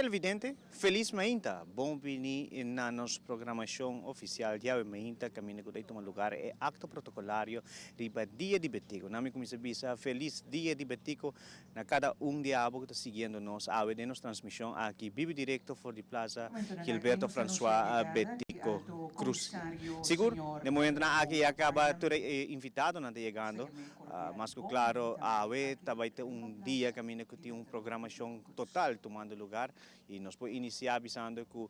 Televidente, felis mainta! Bon bini na nos programacion oficial diawe mainta caminda cu ta tuma lugar e acto protocolario riba Dia di Betico. Na mi cuminsa bisa felis Dia di Betico na cada un di abo cu ta siguiendo nos awe den nos transmision aki bibi directo for di Plaza Gilberto Francois Betico Cruz. Sigur, den momentonan aki ya caba tur e invitadonan ta yegando. Mas cu claro awe ta bay ta un dia caminda cu tin un programacion total tumando lugar y nos por inicia bisando cu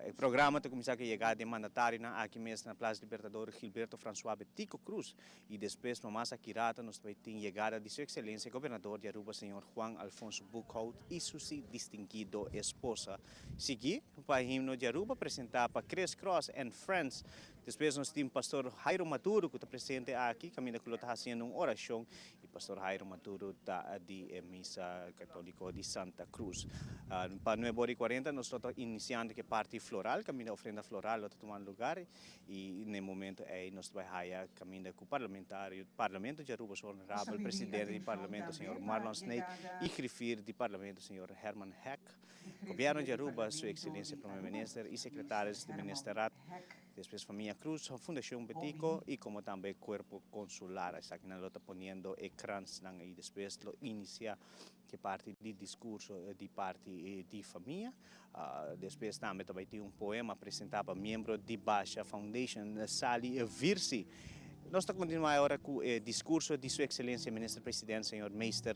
e programa ta cuminsa cu e yegada di e mandatarionan aki mes na Plaza Libertador Gilberto Francois Betico Cruz y despues pa mas aki rato nos ta bay tin yegada di su Excelencia Gobernador di Aruba Señor Juan Alfonso Boekhoudt y su si distinguido esposa. Sigui pa himno di Aruba presenta pa Chris Cross and Friends. Despues nos tin Pastor Jairo Maduro cu ta presente aki caminda cu lo ta haciendo un oracion y Pastor Jairo Maduro ta di e misa catolico di Santa Cruz. Pa nuebe ora y cuarenta nos lo ta iniciando cu e parti floral caminda ofrenda floral lo ta tumando lugar y na e momento ey nos ta bay haya caminda cu parlamentario Parlamento di Aruba su honorabel presidente di Parlamento señor Marlon Sneek y griffier di Parlamento señor Herman Heck. Gobierno di Aruba, su Excelencia Prome Minister y Secretaris di Ministerraad, despues famia Cruz, Fundacion Betico y como tambe Cuerpo Consular. Esakinan lo ta poniendo e kransnan y despues lo inicia ke parti di discurso di parti di famia. Despues tambe ta bay tin un poema presenta pa miembro di Basha Foundation, Sally Virsi. Nos ta continua e ora cu e discurso di su Excelencia Minister President Señor Meester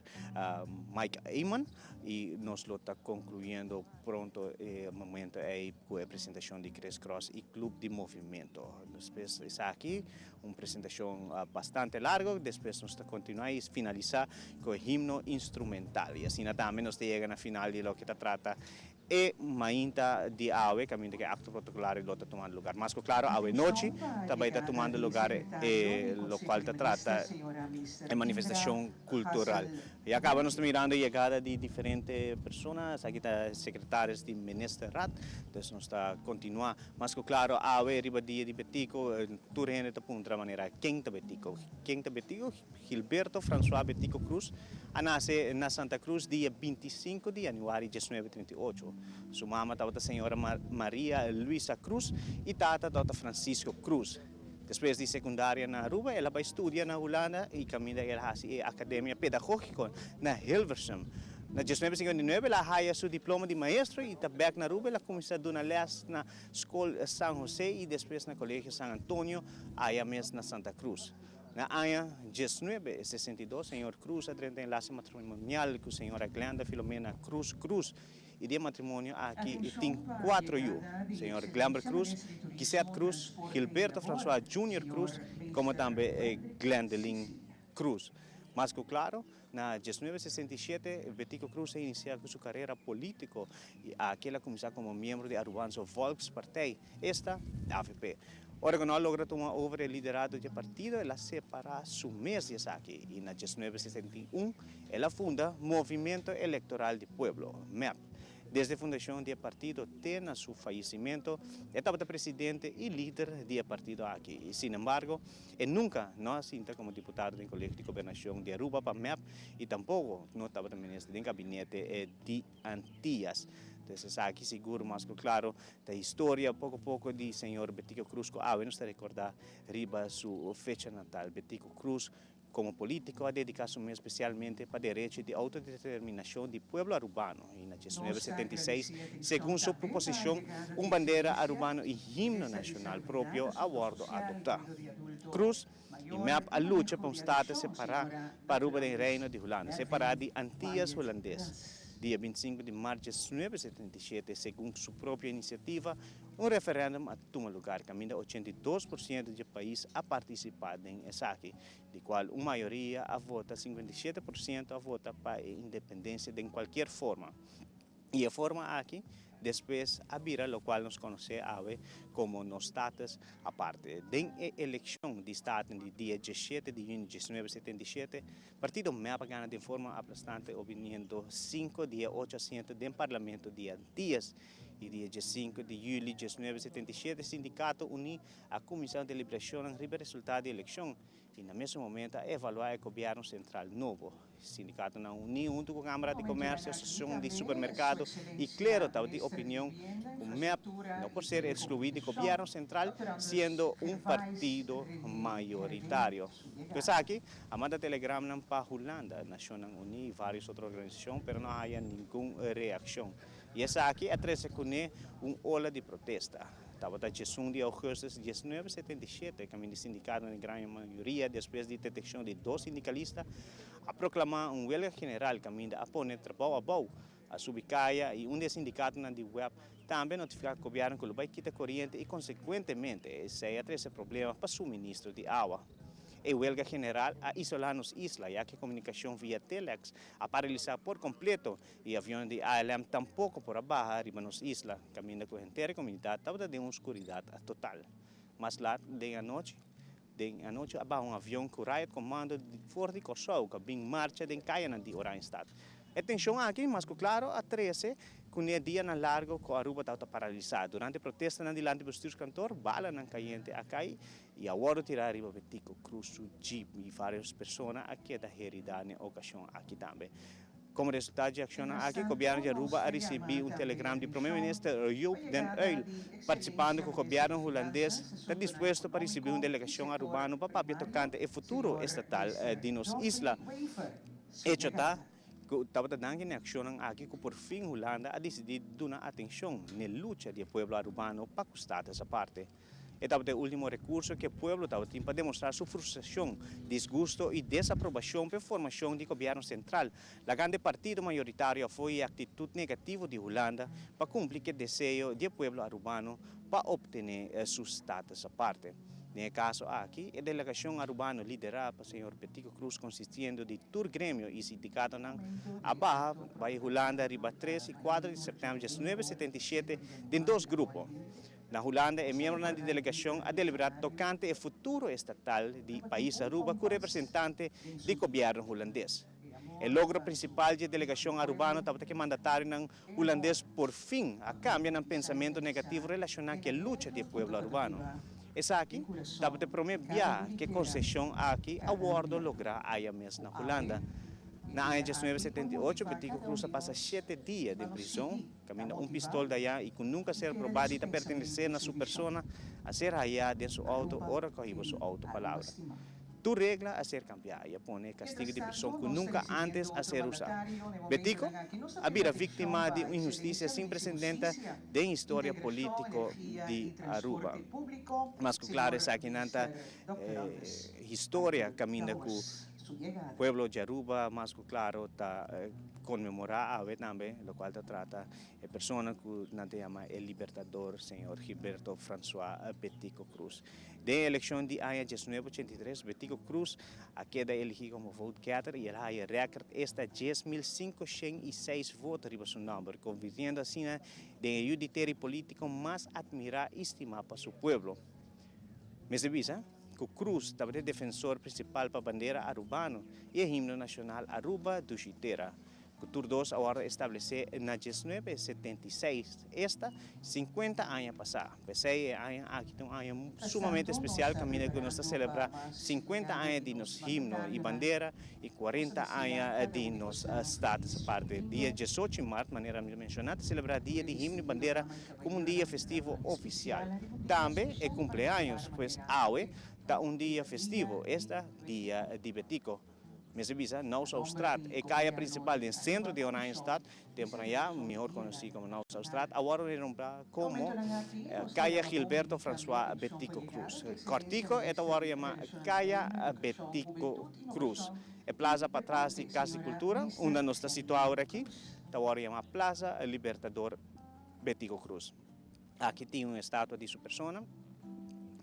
Mike Eman. Y nos lo ta concluyendo pronto e momento ey cu e presentacion di Chris Cross y Club di Movimento. Despues esaki un presentacion bastante largo, despues nos ta continua y finalisa cu e himno instrumental. Y asina tambe nos ta yega na final di loke ta trata e mainta di awe caminda cu e acto protocolario lo ta tumando lugar. Mas cu claro awe nochi ta bay ta tumando lugar e locual ta trata e manifestacion cultural. Ya caba nos ta mirando e yegada di diferente persona, esaki ta secretarios di Ministerraad, dus nos ta continua. Mas cu claro awe riba dia di Betico tur hende ta puntra manera ken ta Betico? Ken ta Betico? Gilberto Francois Betico Cruz a nace na Santa Cruz dia 25 di januari 1938. Su mama tabata señora Maria Luisa Cruz y tata tabata Francisco Cruz. Despues di secundaria na Aruba el a bai studia na Hulanda y caminda el a haci e Academia Pedagogico na Hilversum. Na 1959 el a haya su diploma di maestro y ta bek na Aruba el a cuminsa duna les na School San Jose y despues na Colegio San Antonio aya mes na Santa Cruz. Na aña 1962 señor Cruz a drenta enlace matrimonial cu señora Glenda Filomena Cruz Cruz. I di e matrimonio aki e tin cuatro yu, señor Glenber Cruz, Gisette Cruz, Gilberto Francois Junior Cruz como tambe Glendelyn Cruz. Mas cu claro, na 1967 Betico Cruz a inicia cu su carera politico y aki el a cuminsa como miembro di Arubaanse Volkspartij, esta, avp. Ora cu no a logra tuma over e liderato di e partido, el a separa su mes di esaki y na 1971 el a funda Movimiento Electoral di Pueblo, mep. Desde fundacion di e partido te na su fayecimento, e tabata presidente y lider di e partido aki. Sin embargo, e nunca no a sinta como diputado den Colegio di Gobernacion di Aruba pa mep y tampoco no tabata minister den gabinete di Antillas. Entonces esaki sigur mas cu claro ta historia poco poco di señor Betico Cruz cu awe nos ta recorda riba su fecha natal. Betico Cruz como politico a dedica su mes specialmente pa derecho di autodeterminacion di pueblo Arubano y na 1976 segun su proposicion un bandera Arubano y himno nacional propio a wordo adopta. Cruz y mep a lucha pa un status separa pa Aruba den Reino di Hulanda, separa di Antillas Hulandes. Dia 25 di mart 1977, segun su propio iniciativa, un referendum a tuma lugar caminda 82% di e pais a participa den esaki, di cual un mayoria a vota, 57% a vota pa e independencia den cualkier forma. Y e forma aki despues a bira locual nos conoce awe como nos status aparte. Den e eleccion di Staten di dia 17 di juni 1977, partido mep a gana den forma aplastante obteniendo 5 di e 8 asiento den Parlamento di Antillas. Y dia 15 di juli 1977 Sindicato Uni a cuminsa deliberacionnan riba e resultado di eleccion. I na mesun momento a evaluá e gobièrnu sentral nobo. Sindikatonan uní huntu ku Kámara di Komèrsio, Asosiashon di Supermerkado i Klero tabatin opinion ku mep no por ser ekskluí di gobièrnu sentral siendo un partido mayoritario. Ku esaki a manda telegramnan pa Hulanda, Nashonnan Uní i vários otro organisashon pero no a haya ningun reakshon. I esaki a trese kuné un ola di protesta. Tabata djesun di ougùstus 1977 kaminda sindikatonan di gran mayoria despues di detekshon di dos sindikalista a proklamá un welga general kaminda a pone trabou abou, a subi kaya i un di e sindikatonan di web tambe a notifiká gobièrnu ku lo bai kita koriente i konsekuentemente esei a trese problema pa suministro di awa. E welga general a isolá nos isla ya ku e komunikashon via telex a paralisá por kompleto E avionnan di ALM tampoko por a baha riba nos isla, kaminda ku henter e komunidat tabata den un skuridat total. Mas lat den anochi, den anochi a baha un avion ku riot commando for di Kòrsou ku a bin marcha den kayanan di Oranjestad. E tenshon aki, mas ku klaro, a trese kuné dianan largo ku Aruba tabata paralisá. Durante protestanan dilanti bestuurskantoor, balanan kayente a kai i a wòrdu tirá riba Betico Cruz su jeep i vários persona a keda heridá n'e okashon aki tambe. Komo resultado dje akshonnan aki, gobièrnu di Aruba a risibí un telegram di Prome Minister Joop den Uyl, partisipando ku gobièrnu hulandes ta dispuesto pa risibí un delegashon arubano pa papia tokante e futuro estatal di nos isla. Echo ta ku tabata danki n'e akshonnan aki ku por fin Hulanda a disidí duna atenshon n'e lucha di e pueblo arubano pa ku status aparte. E tabata e ultimo recurso cu e pueblo tabatin pa demostra su frustracion, disgusto y desaprobacion p'e formacion di gobierno central, lagando e partido mayoritario afo y e actitud negativo di Hulanda pa cumpli cu e deseo di e pueblo Arubano pa obtene su status aparte. Den e caso aki, e delegacion Arubano lidera pa señor Betico Croes consistiendo di tur gremio y sindicatonan a baha bay Hulanda riba tres y cuatro di september 1977 den dos grupo. Na Hulanda e miembronan di delegashon a deliberá tokante e futuro estatal di pais Aruba ku representante di gobièrnu hulandes. E logro prinsipal dje delegashon arubano tabata ke mandatarionan hulandes por fin a kambia nan pensamentu negativo relashoná ku e lucha di e pueblo arubano. Esaki tabata e promé bia ku e konseshon aki a wòrdu lográ aya mes na Hulanda. Na aña 1978 Betico Croes a pasa shete dia den prizon. Kaminda un pistol dayá i ku nunka ser probá di ta pertenesé na su persona a ser hayá den su outo ora ku a hiba su outo palabra. Tur regla a ser kambiá i a pone e kastigu di prison ku nunka ántes a ser usá. Betico a bira víktima di un inhustisia sin presedente den historia polítiko di Aruba. Mas ku klaro esakinan ta historia kaminda ku Pueblo di Aruba mas ku klaro ta konmemorá awe tambe, lokual ta trata e persona ku nan ta yama e libertador señor Gilberto Francois Betico Croes. Den e elekshon di aña 1983 Betico Croes a keda eligí komo vote getter i el a haya rèkert esta 10,506 voto riba su nòmber, konvirtiendo asina den e yuditeri polítiko mas atmirá i stimá pa su pueblo. Mester bisa cu Cruz tabata e defensor principal pa bandera Arubano y e himno nacional Aruba Dushi Tera, cu tur dos a wordo establece na 1976, esta 50 aña pasa. P'esey e aña aki ta un aña sumamente especial caminda cu nos ta celebra 50 aña di nos himno y bandera y 40 aña di nos status aparte. Dia 18 maart, manera mi a menciona, ta celebra dia di himno y bandera Como un dia festivo oficial. Tambe e cumpleaños, pues awe ta un dia festivo, esta dia di Betico. Mester bisa Nassaustraat, e caya principal den centro di Oranjestad, temponan ya mihor conoci como Nassaustraat, a wordo renombrá como Caya Gilberto Francois Betico Croes. Cortico e ta wordo yama Caya Betico Croes. E plaza patras di Cas di Cultura, unda nos ta situa awor aki, ta wordo yama Plaza Libertador Betico Croes. Aki tin un estatua di su persona,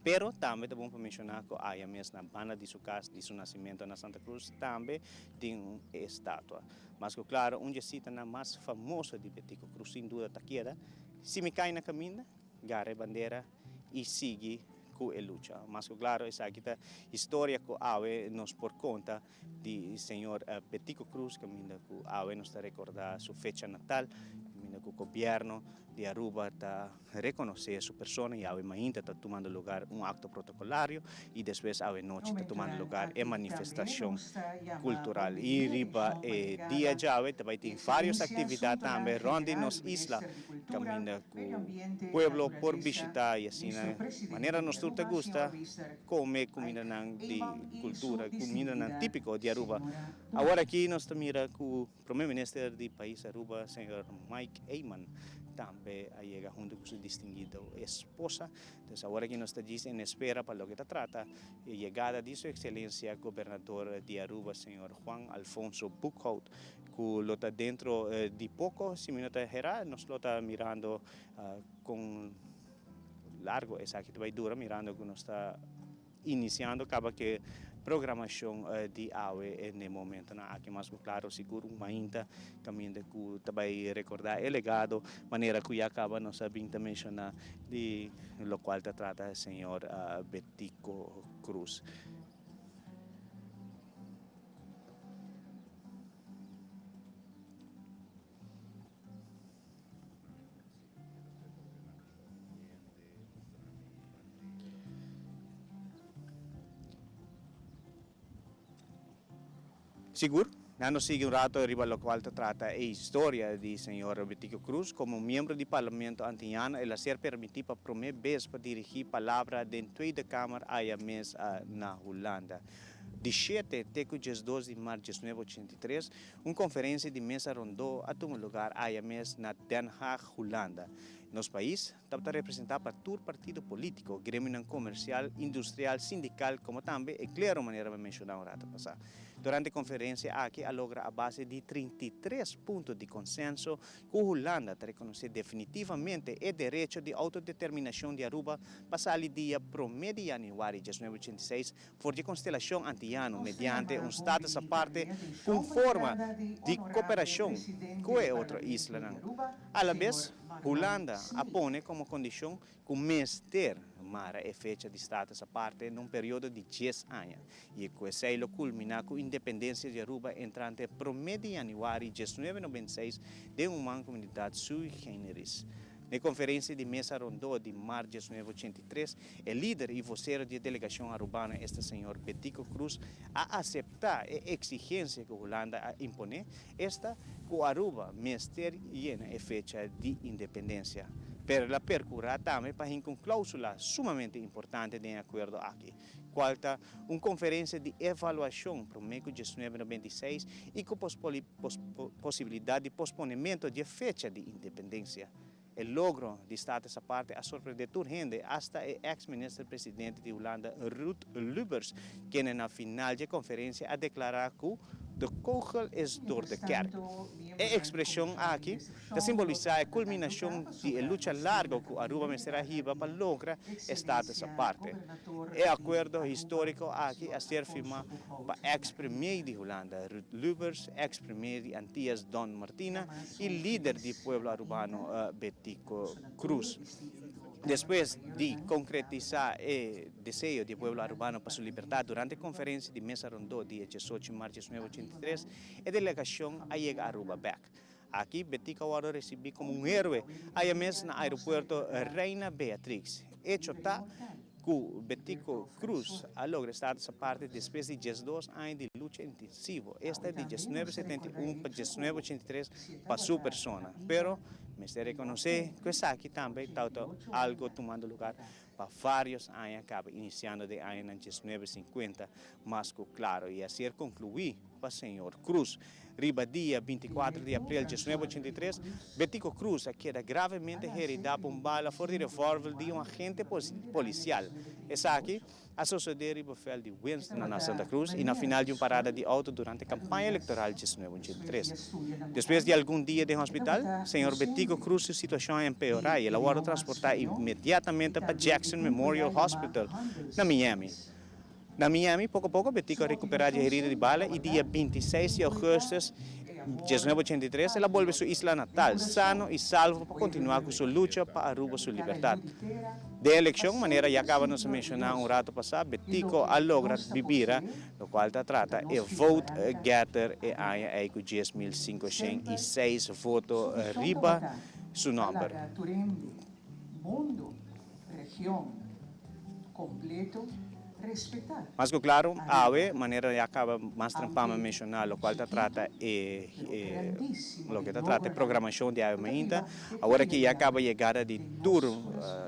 pero tambe ta bon pa menciona cu aya mes na banda di su cas di su nacimento na Santa Cruz tambe tin un estatua. Mas cu claro un dje citanan mas famoso di Betico Croes sin duda ta keda, Si mi cay na caminda, gara e bandera y sigui cu e lucha. Mas cu claro esaki ta historia cu awe nos por conta di señor Betico Croes caminda cu awe nos ta recorda su fecha natal, caminda cu gobierno. di Aruba ta reconoce su persona y awe mainta ta tumando lugar un acto protocolario y despues awe nochi ta tumando lugar e manifestacion cultural. Y riba e dia djawe ta bay tin varios actividad tambe rond di nos isla caminda cu pueblo por bishita y asina manera nos tur ta gusta come cumindanan di cultura, cumindanan tipico di Aruba. Awor aki nos ta mira cu Prome Minister di pais Aruba, señor Mike Eman, tambe a yega hunto cu su distinguido esposa. Entonces awor aki nos ta djis en espera pa loke ta trata e yegada di su Excelencia Gobernador di Aruba, señor Juan Alfonso Boekhoudt, cu lo ta dentro di poco, si mi no ta hera, nos lo ta mirando con largo esaki ta bay dura, mirando cu nos ta Iniciando caba ke programacion di awe n'e momentonan aki mas cu claro sigur un mainta caminda cu ta bay recorda e legado manera cu ya caba nos a bin ta menciona di locual ta trata señor Betico Croes. Sigur, nan nos sigui un rato riba locual ta trata e historia di señor Betico Croes. Como miembro di Parlamento Antiñano el a ser permiti pa prome bes pa dirigi palabra den Tweede Kamer aya mes na Hulanda. Di shete te cu diesdos di mart diesnuebe ochenta i tres, un conferencia di mesa rondó a tuma lugar aya mes na Den Haag, Hulanda. Nos pais tabata representá pa tur partido polítiko, gremionan komersial, industrial, sindikal komo tambe e klero manera mi a menshoná un rato pasá. Durante e konferensia aki a logra a base di 33 punto di konsenso ku Hulanda ta rekonosé definitivamente e derecho di outodeterminashon di Aruba pa sali dia promé di yanüari 1986 for di e konstelashon antiyano mediante un status aparte ku un forma di koperashon ku e otro islanan. Alabes, Hulanda a pone komo kondishon ku mester mara e fecha di status aparte na un periodo di dies aña i ku esei lo kulminá ku independensia di Aruba entrante promé di yanüari 1996 den un mankomunidat sui generis. Na e konferensia di mesa rondó di mart 1983, e lider i vosero di e delegashon arubano esta señor Betico Croes a aseptá e eksigensia ku Hulanda a imponé, esta ku Aruba mester yena e fecha di independensia. Pero el a perkurá tambe pa hinka un klóusula sumamente importante den e akuerdo aki, kual ta un konferensia di evaluashon promé ku 1996 i ku posibilidat di posponemento di e fecha di independensia. E logro di Status Aparte a sorprende tur hende, asta e ex minister presidente di Hulanda Ruud Lubbers, kende na final dje konferensia a deklará ku de kogel is door de kerk. E ekspreshon aki ta simbolisá e kulminashon di e lucha largo ku Aruba mester a hiba pa logra e Status Aparte. E akuerdo históriko aki a ser firmá pa ex premier di Hulanda Ruud Lubbers, ex premier di Antillas Don Martina i lider di pueblo arubano Betico Croes. Despues di konkretisá e deseo di e pueblo arubano pa su libertat durante e konferensia di Mesa Rondó di e diesocho mart 1983, e delegashon a yega Aruba bèk. Aki Betico a wòrdu risibí komo un héroe aya mes na aeropuerto Reina Beatrix. Echo ta ku Betico Croes a logra status aparte despues di 12 aña di lucha intensivo, esta di 1971 pa 1983 pa su persona. Pero mester rekonosé ku esaki tambe tabata algo tumando lugar pa varios aña kaba inisiando den añanan 1950 mas ku klaro i a ser konkluí pa señor Croes. Riba dia 24 di aprel 1983, Betico Croes a keda gravemente heridá pa un bala for di revòlver di un agente polisial. Esaki a sosodé riba vèlt di Winston na Santa Cruz i na final di un parada di outo durante kampaña elektoral 1983. Despues di algun dia den hospital, señor Betico Croes su situashon a empeorá i el a wòrdu transportá inmediatamente pa Jackson Memorial Hospital na Miami. Na Miami, poko poko Betico a rekuperá di e herida di bala i dia 26 di ougùstùs 1983 el a bolbe su isla natal, sano i salvo pa kontinuá ku su lucha pa Aruba su libertat. Den e elekshon, manera ya kaba nos a menshoná un rato pasá, Betico a logra bibira, lokual ta trata e vote getter e aña ei ku 10,506 voto riba. su nòmber. Mas ku klaru, awe, manera ya kaba mas trempan a menshoná lokual ta trata e loke ta trata e programashon di awe mainta, awor aki ya kaba yegada di tur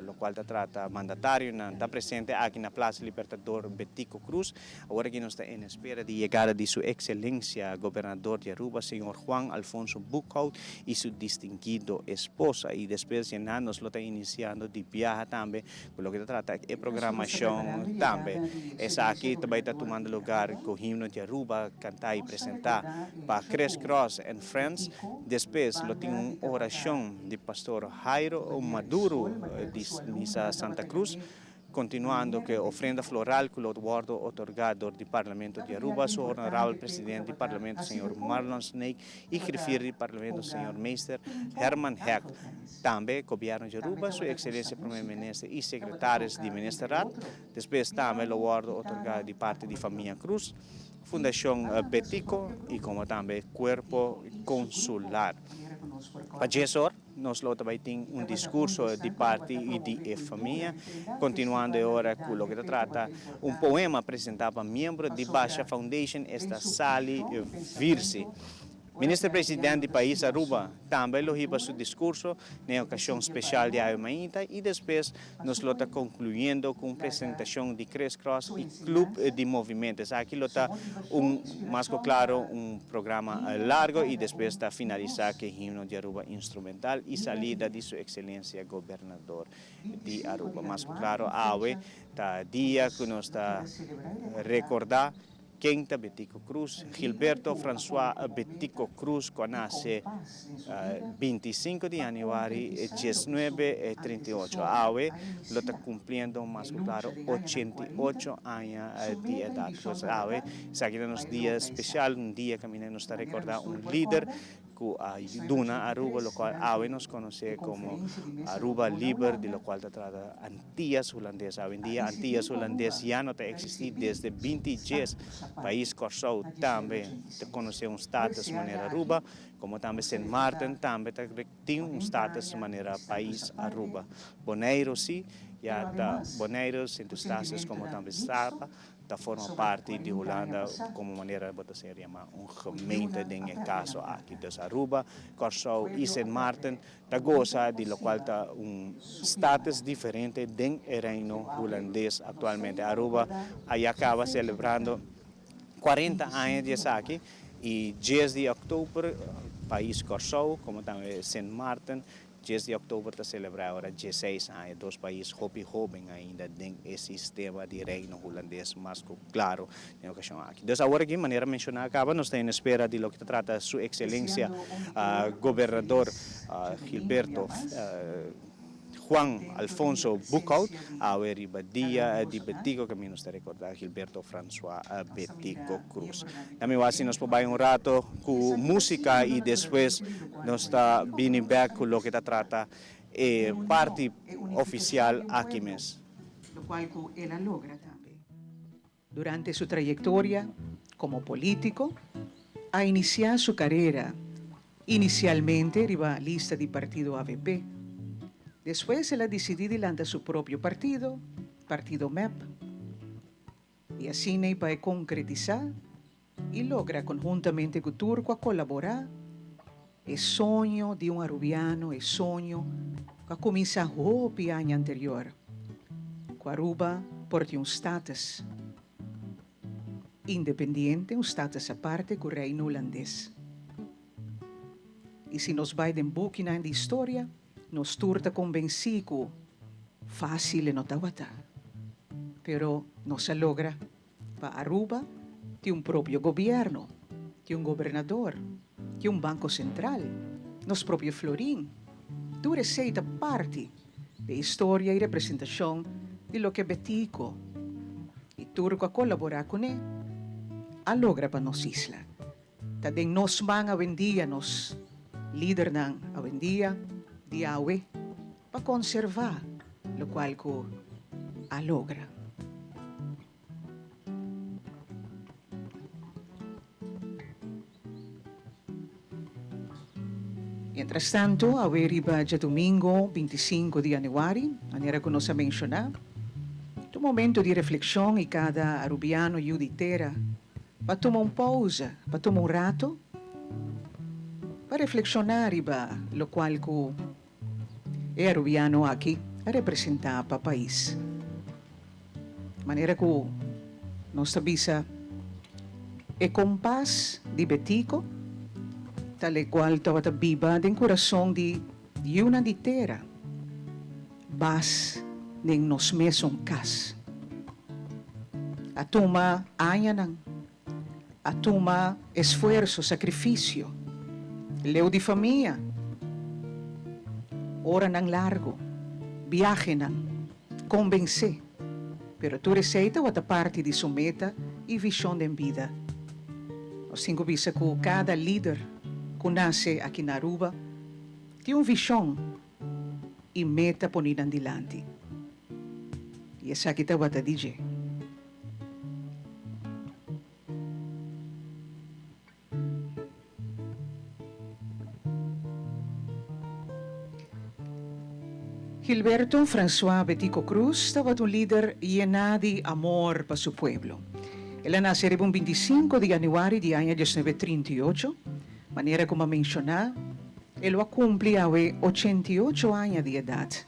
lokual ta trata mandatarionan ta presente aki na Plaza Libertador Betico Croes. Awor aki nos ta en espera di yegada di su Excelencia Gobernador di Aruba, Señor Juan Alfonso Boekhoudt y su distinguido esposa. Y despues di nan nos lo ta iniciando di biaha tambe cu loke ta trata e programacion tambe. Esaki ta bay ta tumando lugar cu himno di Aruba canta y presenta pa Chris Cross and Friends. Despues lo tin un oracion di Pastor Jairo Maduro di Misa Santa Cruz. Continuando cu e ofrenda floral cu lo wordo otorga door di Parlamento di Aruba, su Honorabel President di Parlamento Señor Marlon Sneek y Griffier di Parlamento Señor Meester Herman Heck. Tambe Gobierno di Aruba, su Excelencia Prome Minister y Secretaris di Ministerraad. Despues tambe lo wordo otorga di parti di Famia Cruz, Fundacion Betico y como tambe Cuerpo Consular. Pa djes or. Nos lo ta bai tin un discurso di parti di e famia, continuando e ora cu loke ta trata un poema presenta pa miembro di Basha Foundation, esta Sally Virsi. Minister President di pais Aruba tambe lo hiba su discurso na e ocasion special di awe mainta y despues nos lo ta concluyendo cu un presentacion di Chris Cross y Club di Movimento. Esaki lo ta un, mas cu claro, un programa largo y despues ta finalisa cu e himno di Aruba instrumental y salida di su Excelencia Gobernador di Aruba. Mas cu claro awe ta dia cu nos ta recorda Ken ta Betico Croes? Gilberto Francois Betico Croes cu a nace 25 di januari 1938. Awe lo ta cumpliendo mas cu claro 88 aña di edad. Pues awe esaki ta nos dia special, un dia caminda nos ta recorda un lider cu a duna Aruba locual awe nos conoce como Aruba Liber di locual ta trata Antillas Hulandes. Awendia Antillas Hulandes ya no ta existi desde 2010. Pais Corsou tambe ta conoce un status manera Aruba, como tambe Sint Maarten tambe ta tin un status manera pais Aruba. Boneiro si ya ta Boneiro, Sint Eustatius como tambe Saba ta forma parti di Hulanda como manera bo ta ser yama un gemeente den e caso aki. Dus Aruba, Corsou y Sint Maarten ta goza di locual ta un status diferente den e Reino Hulandes actualmente. Aruba a ya caba celebrando 40 aña di esaki y dies di october pais Corsou como tambe Sint Maarten Dies di òktober ta selebrá ora dieseis aña dos pais hopi hóben ainda den e sistema di Reino Hulandes mas ku klaro den e okashon aki. Dus awor aki, manera menshoná kaba, nos ta en espera di loke ta trata Su Ekselensia Gobernador Gilberto Juan Alfonso Boekhoudt awe riba dia di Betico ku mi nos ta rekordá Gilberto Francois Betico Croes. Na mi wak si nos por bai un rato ku músika i despues nos ta bini bek ku loke ta trata e parti ofisial aki mes. Lokual ku el a logra tambe. Durante su trayektoria komo polítiko, a inisiá su karera inisialmente riba lista di partido avp. Despues el a disidí di lanta su propio partido, Partido mep. I asina i pa e konkretisá i logra konhuntamente ku tur ku a kolaborá e soño di un arubiano, e soño ku a kuminsá hopi aña anterior, ku Aruba por tin un status independiente, un status aparte ku Reino Hulandes. I si nos bai den bukinan di historia, Nos tur ta konbensí ku fásil e no tabata, pero nos a logra pa Aruba tin un propio gobièrnu, tin un gobernador, tin un banko sentral, nos propio florin. Tur esei ta parti di e historia i representashon di loke Betico i tur ku a kolaborá kuné a logra pa nos isla. Ta den nos man awendia, nos lidernan awendia di awe, pa konservá lokual ku a logra. Mientrastanto, awe riba djadumingo 25 di januari, manera ku nos a menshoná, ta un momento di reflekshon i kada Arubiano yu di tera pa tuma un pousa, pa tuma un rato pa reflekshoná riba lokual ku e Arubiano aki a representá pa pais. Manera ku nos ta bisa e kompas di Betico tal e kual tabata biba den kurason di yunan di tera, bas den nos mesun kas. A tuma añanan, a tuma esfuerso, sakrifisio, leu di famia, oranan largu, biahenan, Konbensé. Pero tur esei tabata parti di su meta i vishon den bida. Nos tin ku bisa ku kada lider ku nase aki na Aruba tin un vishon i meta poni nan dilanti. I esaki tabata di dje. Gilberto François Betico Croes tabata un lider yená di amor pa su pueblo. El a nase riba un 25 di yanüari di aña 1938. Manera ku mi a menshoná, e lo a kumpli awe 88 aña di edat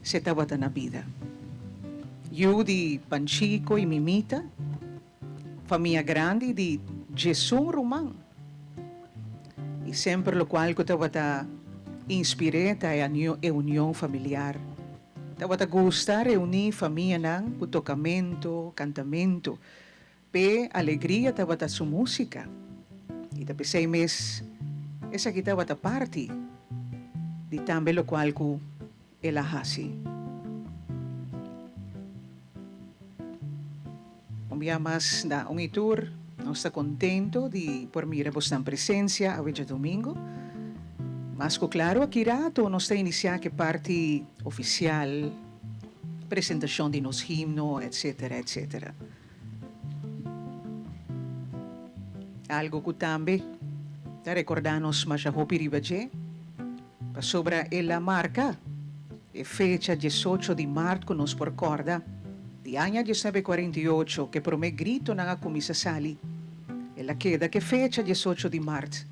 si e tabata na bida. Yu di Panchico i Mimita. Famia grandi di djesun ruman. I semper lokual ku tabata inspir'é ta e union familiar. Tabata gusta reuní famianan ku tokamentu, kantamentu. P'e alegria tabata su músika. I ta p'esei mes esaki tabata parti di tambe lokual ku el a hasi. Un bia mas na un i tur, nos ta contento di por mira bosnan presencia awe djadomingo. Mas cu claro aki rato nos ta inicia cu e parti oficial, presentacion di nos himno, etcetera, etcetera. Algo cu tambe ta recorda nos masha hopi riba dje, pasobra el a marca e fecha 18 di maart cu nos por corda di aña 1948 cu e prome gritonan a cuminsa sali. El a keda cu e fecha 18 di maart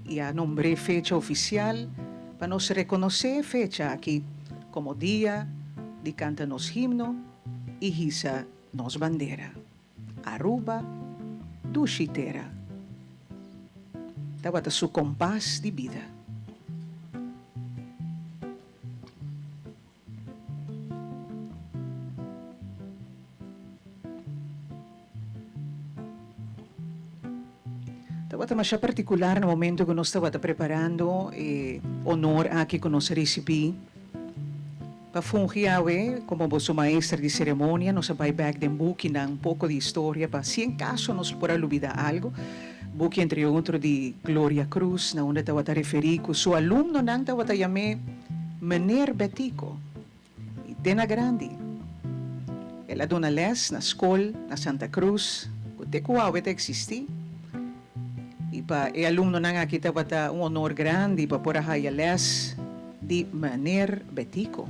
y a nombr'é fecha oficial pa nos reconoce e fecha aki como dia di canta nos himno y hisa nos bandera. Aruba, dushi tera. Tabata su kompas di bida. Tabata masha partikular na momento ku nos tabata preparando e honor aki ku nos a risibí. Pa fungi awe komo boso maestra di seremonia, nos a bai bèk den bukinan poko di historia pa si en kaso nos por a lubidá algu. Buki entre otro di Gloria Cruz na unda tabata referí ku su alumnonan tabata yam'é Meneer Betico i te na grandi. El a duna lès na skol na Santa Cruz ku te ku awe ta eksistí i pa e alumnonan aki tabata un honor grandi pa por a haya lès di Meneer Betico.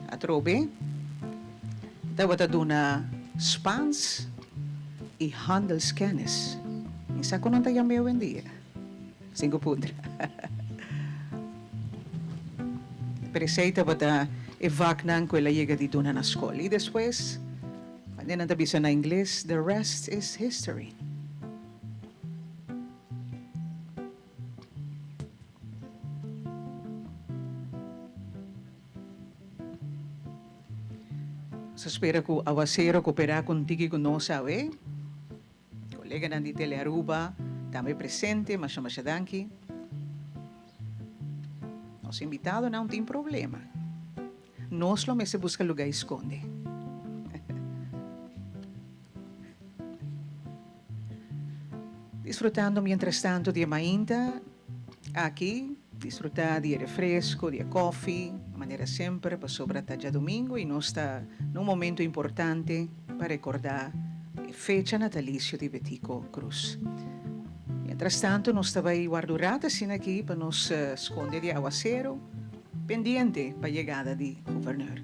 Atrobe tabata duna Spaans i handelskennis. Mi sa ku nan ta yam'é awendia. Sin ku puntra. Pero esei tabata e vaknan ku el a yega di duna na skol. I despues, manera nan ta bisa na ingles, the rest is history. Nos ta spera ku awasero koperá ku un tiki ku nos awe. Koleganan di Telearuba tambe presente, masha masha danki. Nos invitadonan tin problema. Nos lo mester buska lugá i skonde. Disfrutando mientrastanto di e mainta aki, disfruta di e refresco, di e koffie, manera semper pasobra ta djadomingo y nos ta na un momento importante pa recorda e fecha natalicio di Betico Croes. Mientras tanto nos ta bai warda un rato asina aki pa nos sconde di awacero pendiente pa yegada di Governor.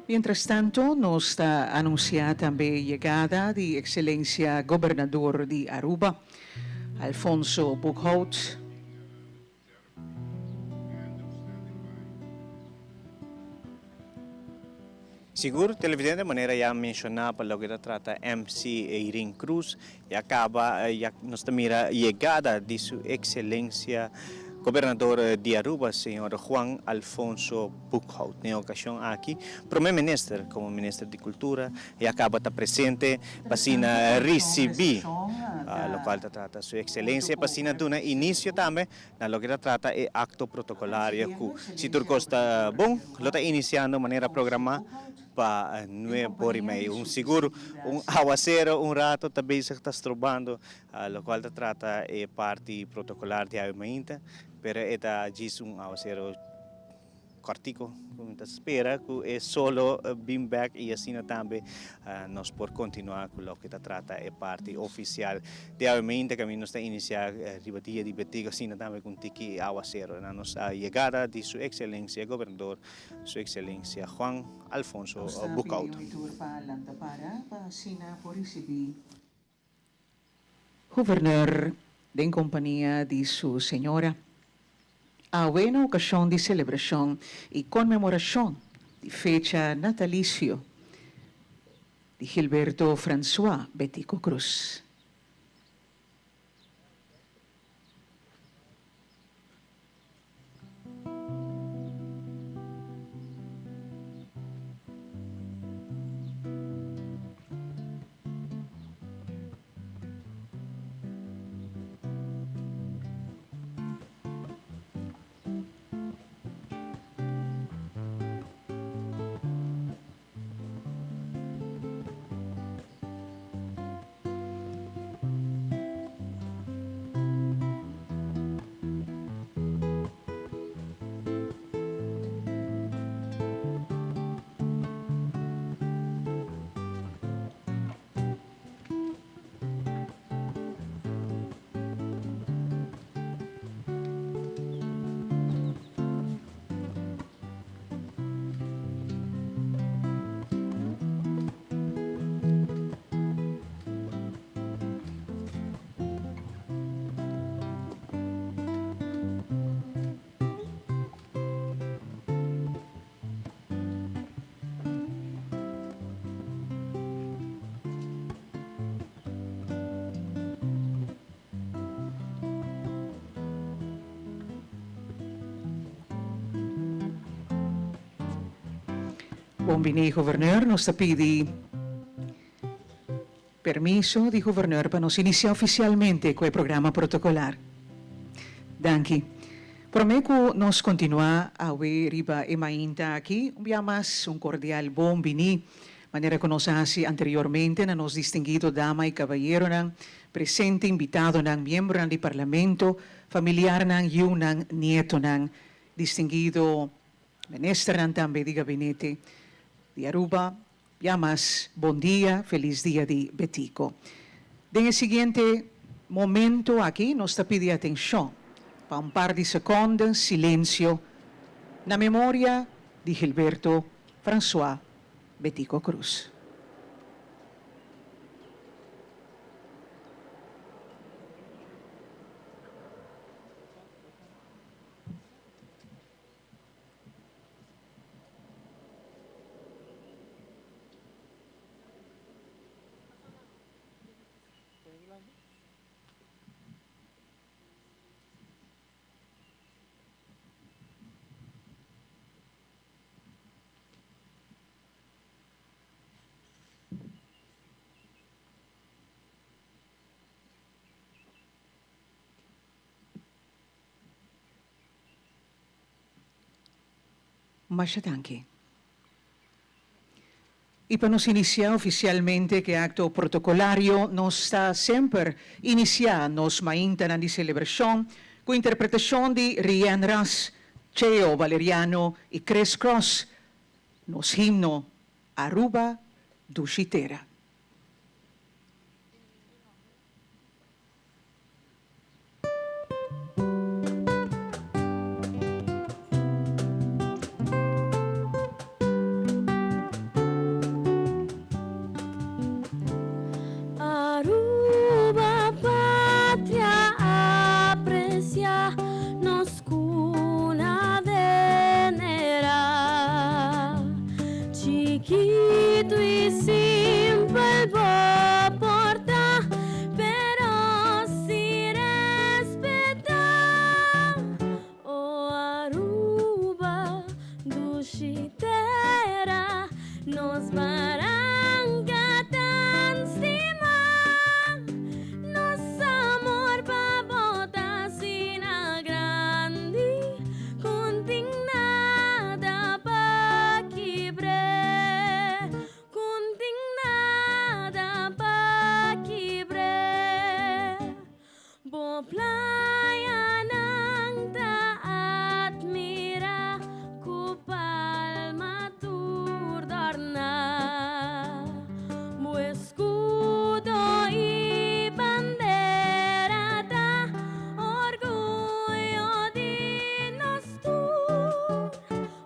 Mientras tanto nos ta anuncia tambe yegada di Excelencia Gobernador di Aruba, Alfonso Boekhoudt. Sigur, televidente, manera ya menciona pa loke ta trata MC Irene Cruz, ya caba, ya nos ta mira yegada di su Excelencia Gobernador di Aruba, señor Juan Alfonso Boekhoudt. Den e ocasion aki, Prome Minister como Minister di Cultura ya caba ta presente pa asina ricibi locual ta trata su Excelencia, pa asina duna inicio tambe Na loke ta trata e acto protocolario cu si tur cos ta bon lo ta iniciando manera programa pa nueb ora y mei. Un sigur un awacero un rato ta bezig ta strobando locual ta trata e parti protocolar di awe mainta pero e ta djis un awacero. Kòrtico ku mi ta spera ku e solo bin bèk i asina tambe nos por kontinuá ku loke ta trata e parti ofisial di awe mainta kaminda nos ta inisiá riba dia di Betico asina tambe ku un tiki awasero na nos yegada di su ekselensia gobernador su ekselensia Juan Alfonso Boekhoudt. Guvernor den kompania di su señora. Awe na okashon di selebrashon i konmemorashon di fecha natalisio di Gilberto Francois Betico Croes. Bon bini Governor, nos ta pidi permiso di Governor pa nos inicia oficialmente cu e programa protocolar. Danki. Prome cu nos continua awe riba e mainta aki, un bia mas un cordial bon bini. Manera ku nos a hasi anteriormente na nos distinguido dama i kabayeronan, presente, invitadonan, miembronan di Parlamento, familiarnan, yunan, nietonan, distinguido ministernan tambe di gabinete di Aruba, ya mas bon dia, feliz dia di Betico. Den e siguiente momento aki nos ta pidi atencion pa un par di seconde silencio na memoria di Gilberto François Betico Croes. Masha danki. I pa nos inisiá ofisialmente ku e akto protokolario, nos ta semper inisiá nos maintanan di selebrashon ku interpretashon di Rianne Ras, Cheo Valeriano i Chris Cross, nos himno Aruba Dushi Tera. Aruba patria aprecia nos cuna venera Chiquito y simpel bo por ta pero si respeta O Aruba dushi tera nos baranca tan stima Nos amor pa bo ta asina grandi Cu tin nada pa kibr'é Cu tin nada pa kibr'é Bo playanan ta admirá Cu palma tur dòrná Bo escudo y bandera ta orguyo di nos tur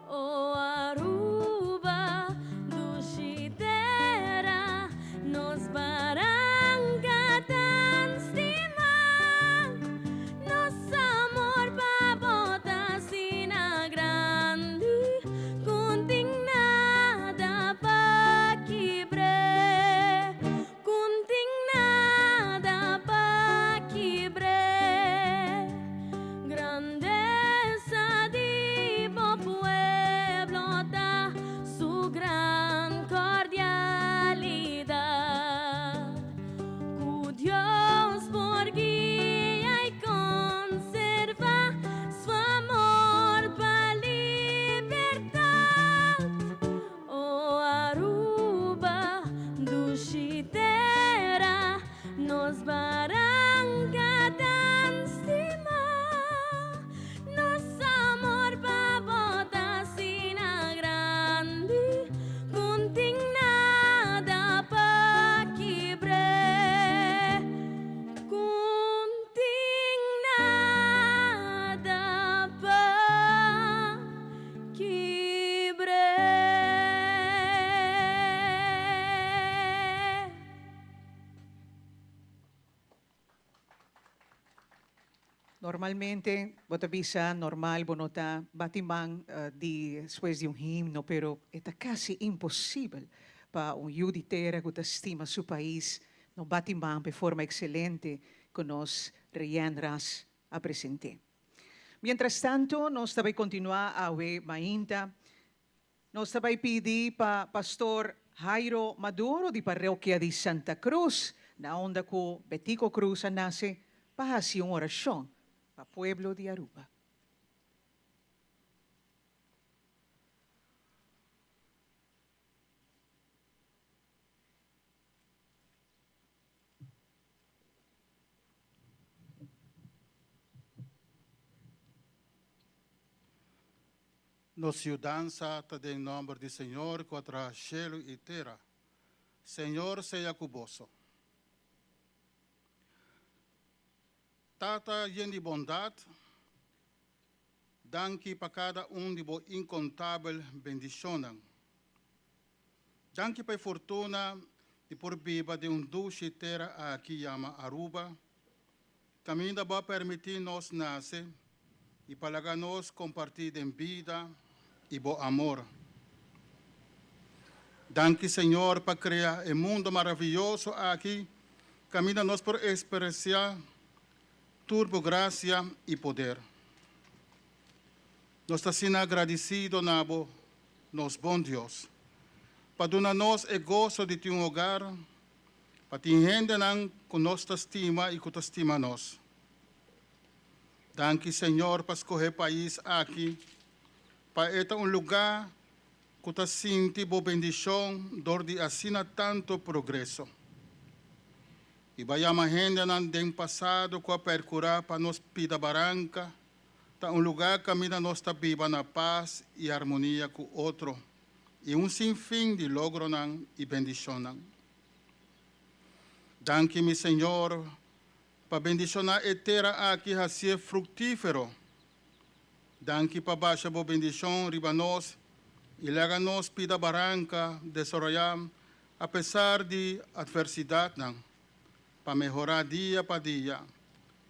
O Aruba, dushi tera, nos baranca tan stima. Nos amor pa bo ta asina grandi, cu n'tin nada pa kibr'é, cu n'tin nada pa kibr'é. Grandesa di bo pueblo ta su gran cordialidad. Cu Dios por guia y conserva su amor pa libertad. O Aruba, dushi tera, nos baranca tan stima. Nos amor pa bo ta asina grandi, cu n'tin nada pa kibr'é. Cu n'tin nada pa Kibr'é. Normalmente bo ta bisa normal bo no ta bati man di despues di un himno pero e ta casi imposibel pa un yu di tera cu ta stima su pais no bati man pa e forma excelente cu nos Reyen Ras a presente. Mientras tanto nos ta bay continua awe mainta. Nos ta bay pidi pa Pastor Jairo Maduro di Parroquia di Santa Cruz, na unda cu Betico Croes a nace, pa haci un oracion pa pueblo di Aruba. Nos yudansa ta den nòmber di Señor ku a traha shelu i tera. Señor sea ku boso. Tata yen di bondat, danki pa kada un di bo inkontabel bendishonnan. Danki pa e fortuna di por biba den un dushi tera aki yama Aruba, kaminda bo a permití nos nase i pa laga nos kompartí den bida i bo amor. Danki Señor pa krea e mundo maravioso aki kaminda nos por eksperensiá tur bo grasia i poder. Nos ta asina agradisido na bo, nos bon Dios, pa duna nos e goso di tin un hogar, pa tin hendenan ku nos ta stima i ku ta stima nos. Danki Señor pa skohe pais aki pa e ta un lugá ku ta sinti bo bendishon dor di asina tantu progreso. I bo a yama hendenan den pasado ku a perkurá pa nos pida baranka ta un lugá kaminda nos ta biba na pas i armonia ku otro i un sinfin di logronan i bendishonnan. Danki mi Señor pa bendishoná e tera aki hasié fruktífero. Danki pa basha bo bendishon riba nos i laga nos pida baranka desaroyá apesar di atversidatnan, pa mehorá dia pa dia.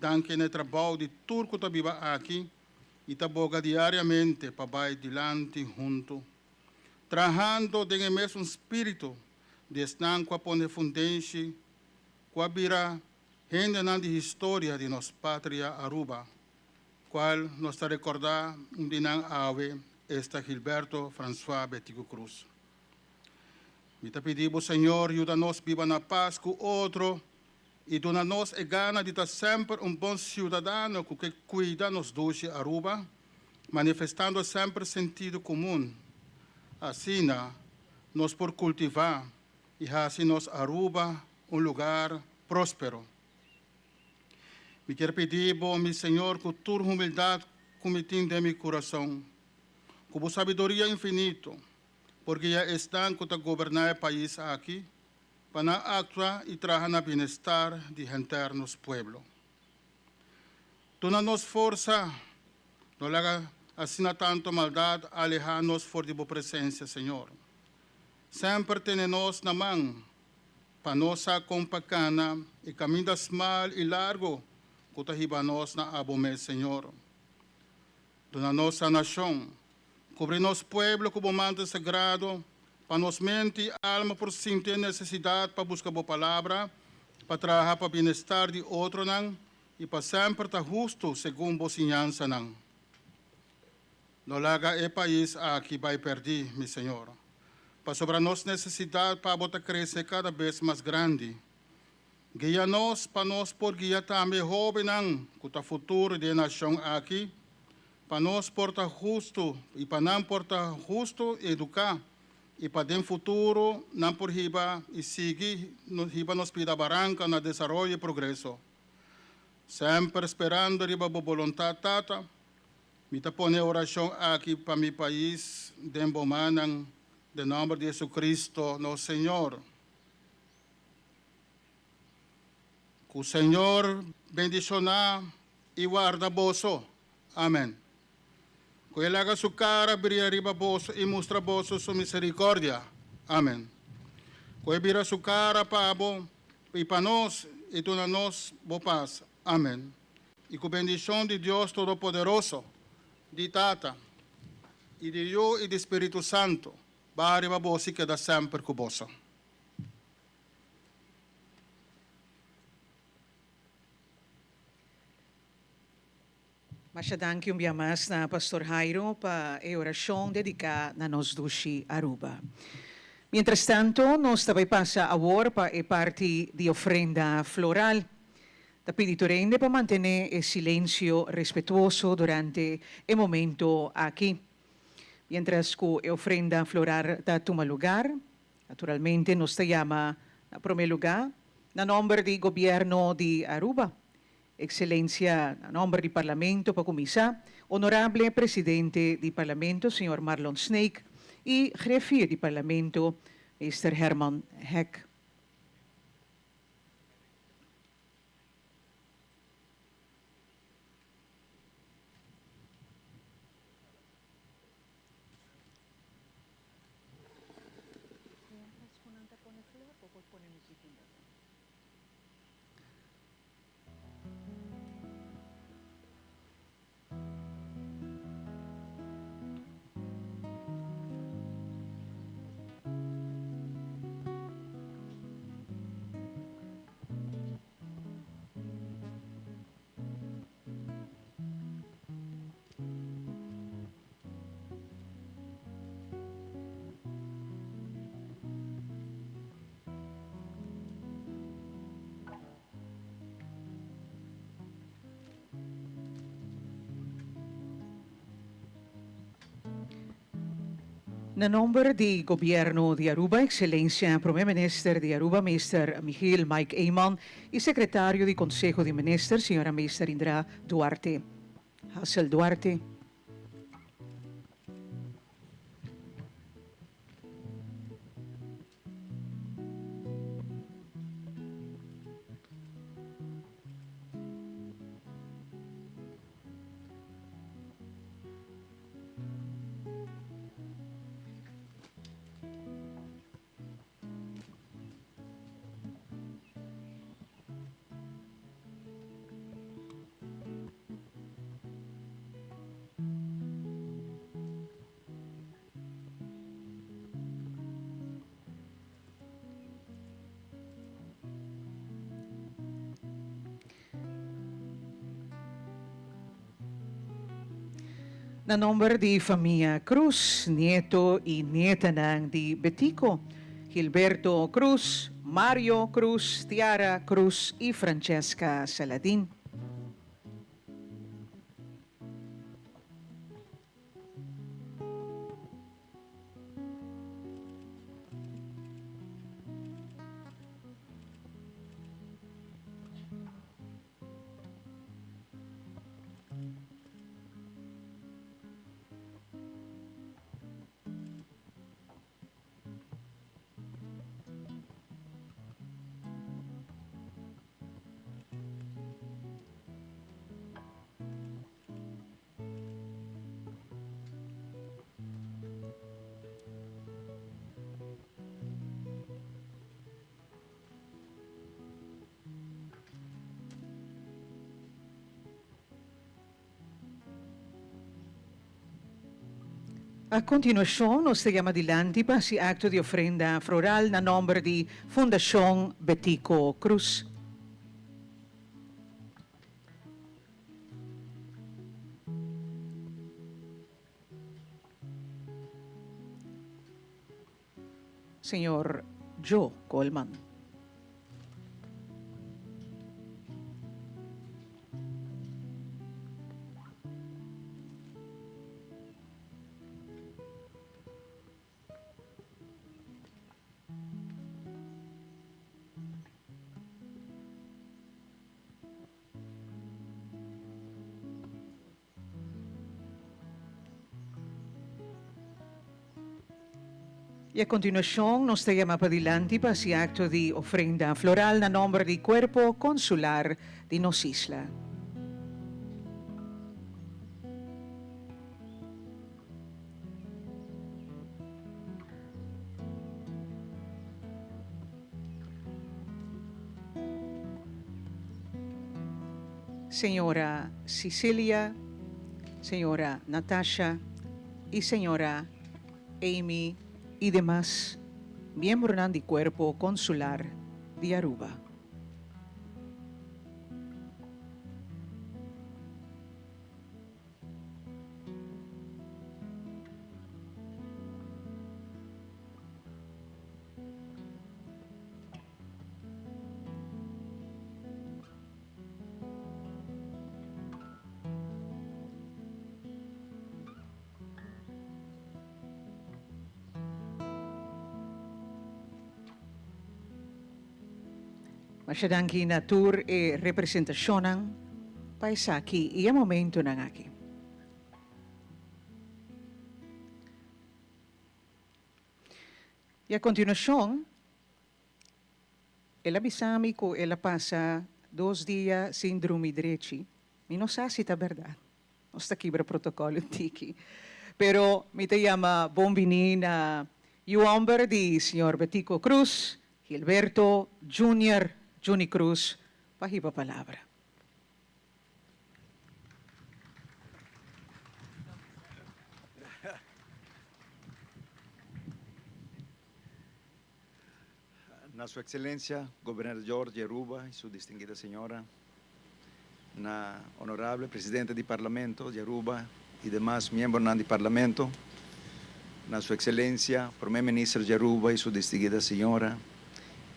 Danki na e trabou di tur ku ta biba aki i ta boga diariamente pa bai dilanti huntu, trahando den e mesun spiritu di esnan ku a pone fundenshi ku a bira hendenan di historia di nos patria Aruba, cual nos ta recorda un di nan awe, esta Gilberto Francois Betico Croes. Mi ta pidi bo Señor yuda nos biba na paz cu otro y duna nos e gana di ta semper un bon ciudadano cu ke cuida nos dushi Aruba, manifestando semper sentido comun. Asina nos por cultiva y haci nos Aruba un lugar prospero. Mi kier pidi bo, mi Señor, cu tur humildad cu mi tin den mi curason, cu bo sabiduria infinito por guia esnan cu ta goberna e pais aki pa nan actua y traha na bienestar di henter nos pueblo. Duna nos forsa, no laga asina tanto maldad aleha nos for di bo presencia, Señor. Semper tene nos na man pa nos sa kon pa kana e kaminda smal i largu ku ta hiba nos na abo mes, Señor. Duna nos sanashon. Kubri nos pueblo ku bo mantel sagrado, pa nos mente i alma por sinti e nesesidat pa buska bo palabra, pa traha pa bienestar di otronan i pa semper ta hustu segun bo siñansanan. No laga e pais aki bai pèrdí, mi Señor, pasobra nos nesesidat pa bo ta krese kada bes mas grandi. Guia nos pa nos por guia tambe e hóbennan ku ta futuro di e nashon aki, pa nos por ta hustu i pa nan por ta hustu i eduká, i pa den futuro nan por hiba i sigui hiba nos pida baranka na desaroyo i progreso. Semper sperando riba bo boluntat, Tata. Mi ta pone e orashon aki pa mi pais den bo mannan, den nòmber di Jesucristo nos Señor. Ku Señor bendishoná i warda boso. Amen. Ku E laga Su kara bria riba boso i mustra boso Su miserikòrdia. Amen. Ku E bira Su kara pa bo i pa nos i duna nos bo pas. Amen. I ku bendishon di Dios Todopoderoso, di Tata, i di Yu i di Spiritu Santu, baha riba boso i keda semper ku boso. Masha danki un bia mas na Pastor Jairo pa e orashon dediká na nos dushi Aruba. Mientrastanto nos ta bai pasa awor pa e parti di ofrenda floral. Ta pidi tur hende pa mantené e silensio respetuoso durante e momento aki. Mientras ku e ofrenda floral ta tuma lugar, naturalmente nos ta yama na promé lugá na nòmber di Gobièrnu di Aruba. Excelencia, na nomber di Parlamento pa cuminsa, Honorable Presidente di Parlamento, señor Marlon Sneek, y Griffier di Parlamento, Meester Herman Hek. Na nomber di Gobierno di Aruba, Excelencia Prome Minister di Aruba Meester Michiel Mike Eman y Secretario di Conseho di Minister Señora Meester Indra Duarte Hassel Duarte. Na nomber di famia Cruz, nieto y nietanan di Betico, Gilberto Cruz, Mario Cruz, Tiara Cruz y Francesca Saladin. A continuacion nos ta yama dilanti pa haci acto di ofrenda floral na nomber di Fundacion Betico Croes. Señor Joe Coleman. Y a continuacion nos ta yama padilanti pa haci acto di ofrenda floral na nomber di Cuerpo Consular di nos isla. Señora Cicilia, señora Natasha y señora Amy y demas miembronan di Cuerpo Consular di Aruba. Masha danki na tur e representashonnan. Pa esaki i e momentunan aki. I a kontinuashon el a bisa mi ku el a pasa dos dia sin drumi drechi. Mi no sa si ta bèrdat. Nos ta kibra protokòl un tiki. Pero mi ta yama bon bini na yu hòmber di señor Betico Croes, Gilberto Junior Juni Croes, pa hiba palabra. Na Su Excelencia Gobernador di Aruba y su distinguida señora, na Honorable Presidente di Parlamento di Aruba y demas miembronan di Parlamento, na Su Excelencia Prome Minister di Aruba y su distinguida señora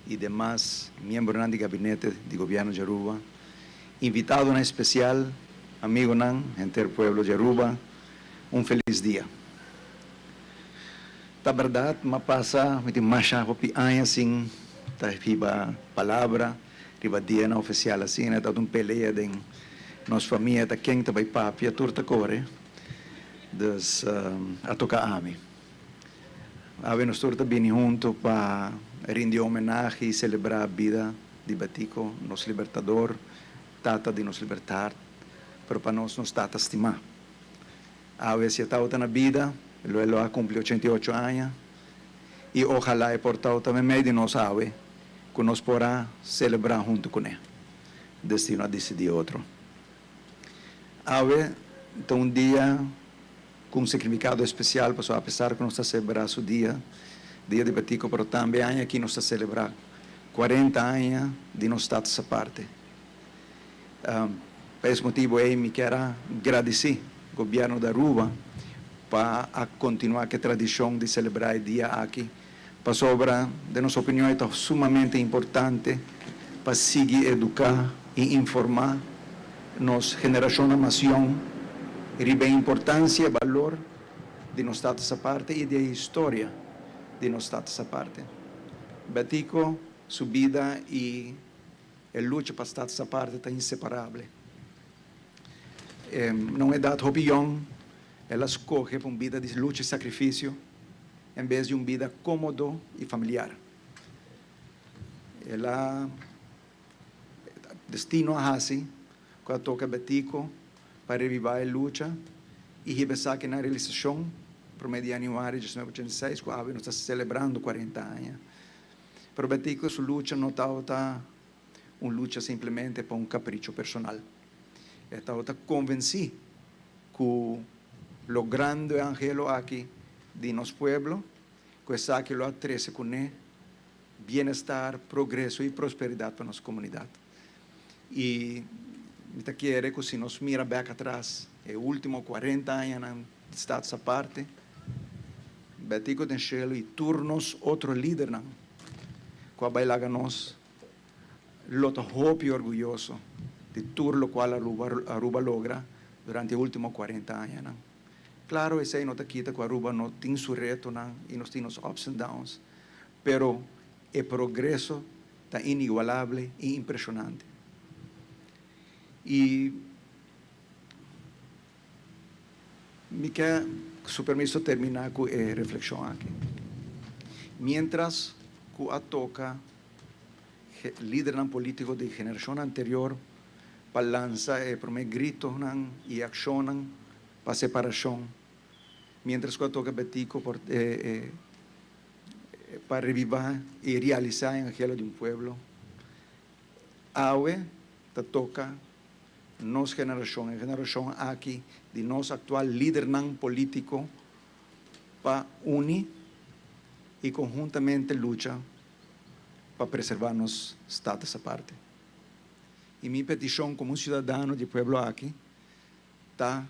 y demas miembronan di Gabinete di Gobierno di Aruba, invitadonan especial, amigonan, henter pueblo di Aruba, un feliz dia. Ta bèrdat, m'a pasa mi tin masha hopi aña sin ta hiba palabra riba dianan ofisial asina. E tabata un pelea den nos famia ta ken ta bai papia, tur ta kore. Dus a toka ami. Awe nos tur ta bini huntu pa rindi homenahe i selebrá bida di Betico, nos libertador, tata di nos libertat, pero pa nos, nos tata stimá. Awe si e tabata na bida, lo e lo a cumpli 88 aña y ojalá e por tabata memey di nos awe cu nos por a celebra hunto cune. Destino a dicidi otro. Awe ta un dia cu un significado especial pasobra apesar cu nos ta celebra su dia, Dia di Betico, pero tambe aña aki nos ta celebra 40 aña di nos Status Aparte. Pa es motibu ei mi kier a gradisí Gobièrnu di Aruba pa a kontinuá ku e tradishon di selebrá e dia aki, pasobra den nos opinion e ta sumamente importante pa sigui eduká i informá nos generashonnan mas yòn riba e importansia e balor di nos Status Aparte i di e historia di nos Status Aparte. Betico su bida i E lucha pa Status Aparte ta inseparable. Na un edat hopi yòn, el a skohe pa un bida di lucha i sakrifisio en bes di un bida kómodo i familiar. El a destino a hasi ku a toka Betico pa revivá e lucha i hiba esaki na realisashon promé di yanüari 1986 ku awe nos ta selebrando 40 aña. Pero Betico su lucha no tabata un lucha simplemente pa un capricho personal. E tabata convenci cu logrando e anhelo aki di nos pueblo, cu esaki lo a trece cune bienestar, progreso y prosperidad pa nos comunidad. Y mi ta kere cu si nos mira bek atras e ultimo 40 añanan di Status Aparte, Betico den shelu y tur nos otro lidernan cu a bay laga nos lo ta hopi orguyoso di tur locual Aruba logra durante e ultimo 40 añanan. Claro esey no ta kita cu Aruba no tin su retonan y nos tin nos ups and downs, pero e progreso ta inigualable y impresionante. Y Mi ke, ku su permiso, terminá ku e reflekshon aki. Miéntras ku a toka lidernan polítiko di generashon anterior pa lansa e promé gritonan i akshonnan pa separashon, miéntras ku a toka Betico por pa revivá i realisá e anhelo di un pueblo, awe ta toka nos generashon, e generashon aki di nos aktual lidernan polítiko pa uni i konhuntamente lucha pa preservá nos status aparte. I mi petishon komo un siudadano di e pueblo aki ta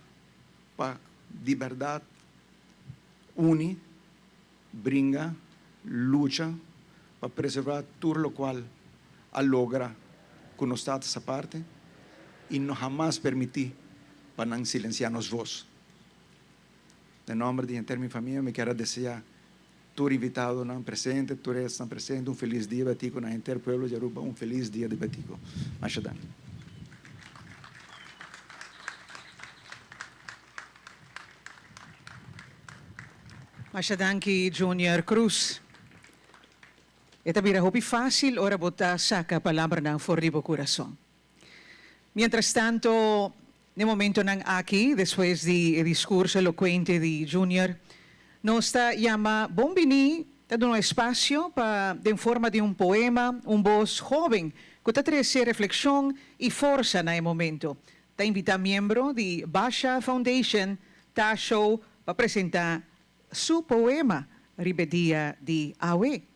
pa di bèrdat uni, bringa, lucha pa preservá tur lokual a logra ku nos status aparte i no hamas permití pa nan silensiá nos vos. Den nòmber di henter mi famia mi kier a deseá tur invitadonan presente, tur esnan presente un felis dia Betico, na henter pueblo di Aruba un felis dia di Betico. Masha danki. Masha danki Junior Cruz. E ta bira hopi fácil ora bo ta saca palabranan for di bo curason. Mientras tanto, n'e momentonan aki, despues di e discurso elocuente di Junior, nos ta yama bon bini, ta duna espacio pa den forma di un poema, un bos hoben cu ta trece reflexion y forsa na e momento. Ta invita miembro di Basha Foundation, Tasho, pa presenta su poema riba e dia di awe.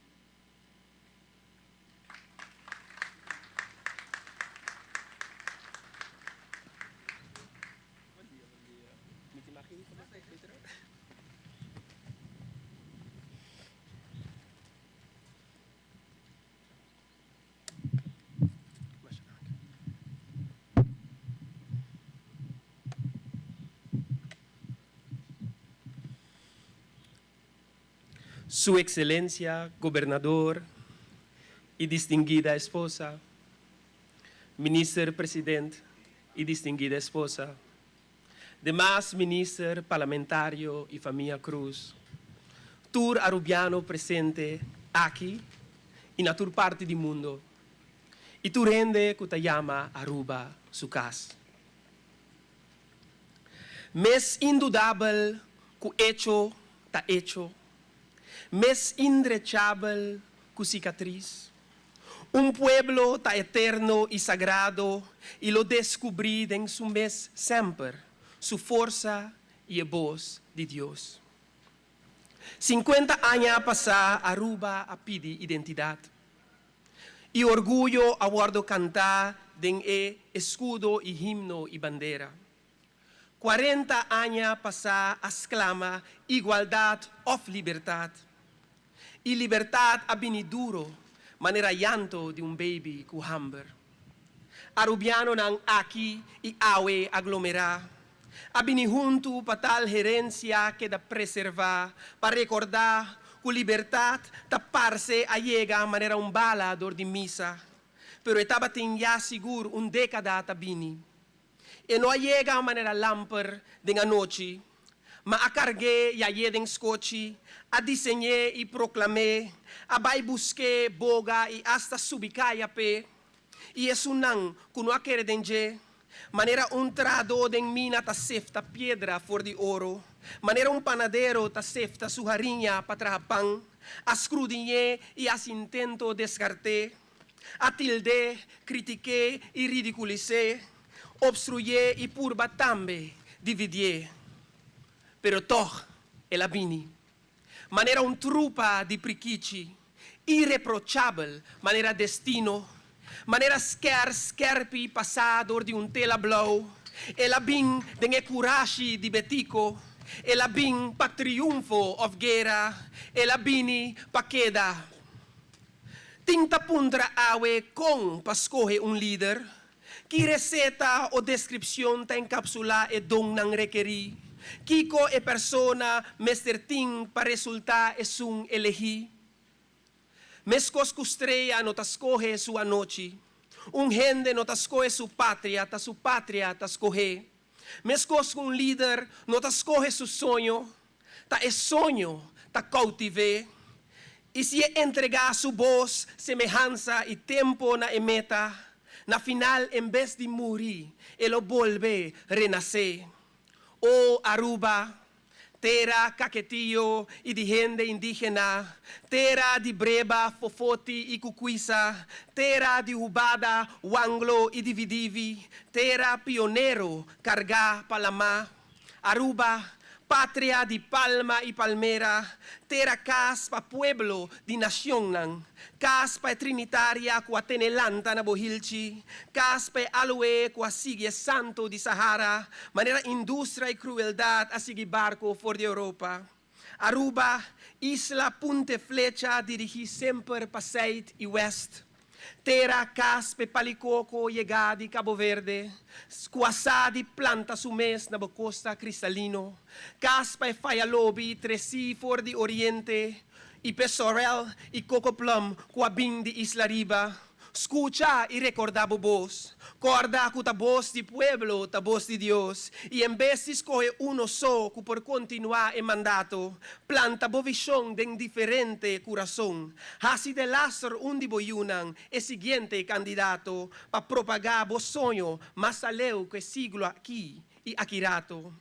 Su Excelencia Gobernador y distinguida esposa, Minister President y distinguida esposa, demas Minister, Parlamentario y famia Croes, tur Arubiano presente aki y na tur parti di mundo y tur hende cu ta yama Aruba su cas. Mes indudabel cu echo ta echo, mes indrechabel cu cicatriz. Un pueblo ta eterno y sagrado y lo descubri den su mes semper su forsa y e bos di Dios. Cincuenta aña pasa Aruba a pidi identidad y orguyo a wordo canta den e escudo y himno y bandera. Cuarenta aña pasá a sclama igualdad of libertad. Y libertad a bini duro manera llanto di un baby cu hamber. Arubianonan aki y awe aglomerá a bini huntu pa tal herencia keda preservá, pa recordá cu libertad ta parce a yega manera un bala dor di misa, pero e tabatin ya sigur un década ta bini. E no a yega manera lamper den anochi, ma a karg'é yayé den skochi, a diseñ'é i proklam'é, a bai busk'é, boga i asta subi kaya p'e. I esunnan ku no a kere den dje, manera un trahadó den mina ta sefta piedra for di oro, manera un panadero ta sefta su hariña pa traha pan, a skrudiñ'é i hasi intento deskart'é. A tild'é, kritik'é i ridikulis'é, obstruyé i purba tambe dividié. Pero tòg el a bini, manera un trupa di prikichi, ireprochabel manera destino, manera skèr skèrpi pasá dor di un tela blou. El a bin den e kurashi di Betico, el a bin pa triunfo òf guera, el a bini pa keda. Tin ta puntra awe kon pa skohe un lider? Ki reseta o deskripshon ta enkapsulá e donnan rekerí? Kiko e persona mester tin pa resultá esun elegí? Meskos ku strea no ta skohe su anochi, un hende no ta skohe su patria, ta su patria ta skoh'é. Meskos ku un lider no ta skohe su soño, ta e soño ta koutiv'é. I si e entregá su bos, semehansa i tempu na e meta, na final en bes di muri e lo bolbe renasé. O Aruba, tera kaketio i di hende indígena, tera di breba, fofoti i kukuisa, tera di hubada, wanglo i dividivi, tera pionero kargá pa lamá. Aruba, patria di palma i palmera, tera kas pa pueblo di nacionnan, kas pa e trinitaria ku a tene lanta na bo hilchi, kas pa e aloe ku a sigui e santo di Sahara, manera industria i krueldat a sigui barko for di Europa. Aruba, isla punte flecha dirigí semper pa sùit i wèst. Tera kas p'e palikoko yegá di Cabo Verde, ku a sa di planta su mes na bo kosta kristalino. Kas pa e fayalobi tresí for di oriente i p'e sorrel i kokoplum ku a bin di Isla Riba. Skucha i rekordá bo bos. Kòrda ku ta bos di pueblo ta bos di Dios i en bes di skohe uno so ku por kontinuá e mandato, planta bo vishon den diferente kurason. Hasi delaster un di bo yunan e siguiente kandidato pa propagá bo soño mas aleu ku e siglo aki i aki rato.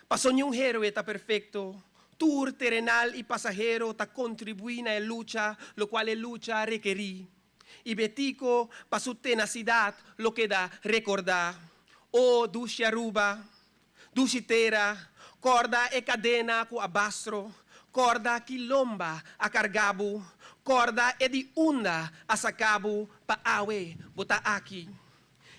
Paso niun héroe ta perfekto. Tur terenal i pasahero ta kontribuí na e lucha lokual e lucha rekerí. I Betico pa su tenasidat lo keda rekordá. O dushi Aruba, dushi tera, kòrda e kadena ku a bastro, kòrda ki lomba a karga bo, kòrda e di unda a saka bo pa awe bo ta aki.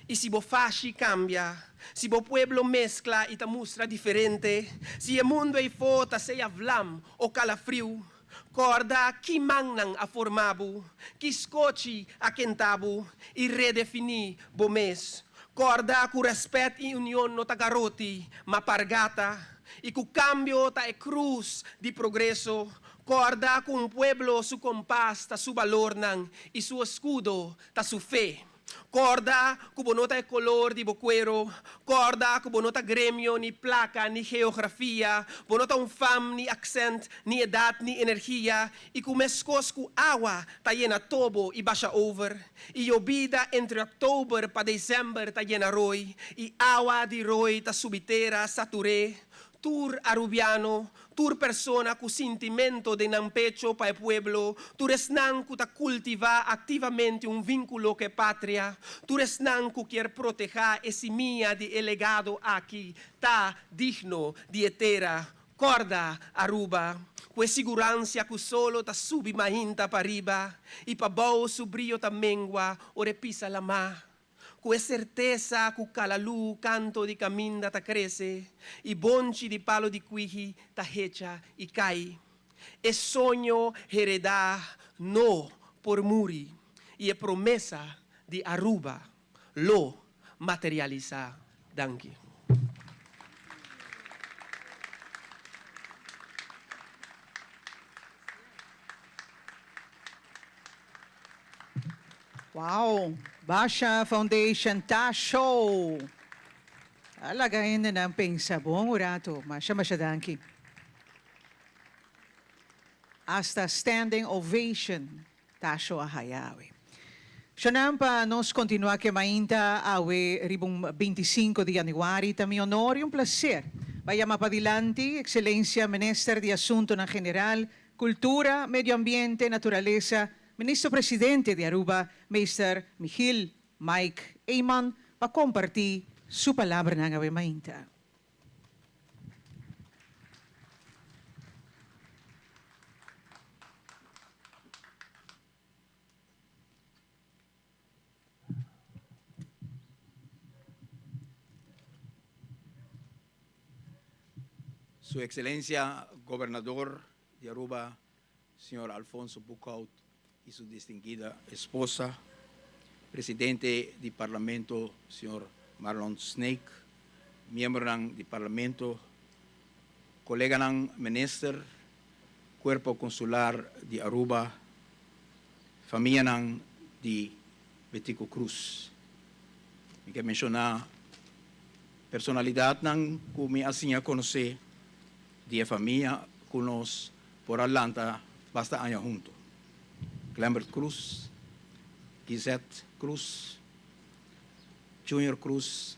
I si bo fashi kambia, si bo pueblo meskla i ta mustra diferente, si e mundu eifó ta sea vlam o kalafriu, kòrda ki mannan a forma bo, ki skochi a kenta bo i redefiní bo mes. Kòrda ku rèspèt i union no ta garoti, ma pargata, i ku kambio ta e krus di progreso. Kòrda ku un pueblo su kompas ta su balornan i su eskudo ta su fe. Corda cu bo no ta e color di bo cuero, corda cu bo no ta gremio, ni placa, ni geografia, bo no ta un fam, ni accent, ni edad, ni energia, y cu mescos cu awa ta yena tobo y basha over, y yobida entre october pa december ta yena rooi, y awa di rooi ta subi tera satur'é, Tur Arubiano, tur persona cu sintimento den nan pecho pa e pueblo, tur esnan cu ta cultiva activamente un vinculo cu e patria, tur esnan cu kier proteha e simia di e legado aki, ta digno di e tera. Corda, Aruba, cu e sigurancia cu solo ta subi mainta pariba y pabou su brio ta mengua ora e pisa lama. Ku e sertesa ku kalalú kanto di kaminda ta krese i bonchi di palo di kwihi ta hecha i kai. E soño heredá no por muri i e promesa di Aruba lo materialisá. Danki. Wow! Basha Foundation ta show! A laga hendenan pensa bon un rato. Masha masha danki. Hasta standing ovation ta show a haya awe. Shonan pa nos continua ke mainta awe riba un 25 di januari ta mi honor y un placer pa yama padilanti Excelencia Minister di Asuntonan General, Cultura, Medio Ambiente, Naturalesa, Minister Presidente di Aruba, Meester Michiel Mike Eman pa comparti su palabranan awe mainta. Su Excelencia Gobernador di Aruba, Señor Alfonso Boekhoudt y su distinguida esposa, Presidente di Parlamento, Señor Marlon Sneek, miembronan di Parlamento, coleganan Minister, Cuerpo Consular di Aruba, famianan di Betico Croes. Mi ke menciona personalidadnan cu mi a siña conoce di e famia cu nos por a lanta basta aña hunto. Glembert Croes, Gizette Croes, Junior Croes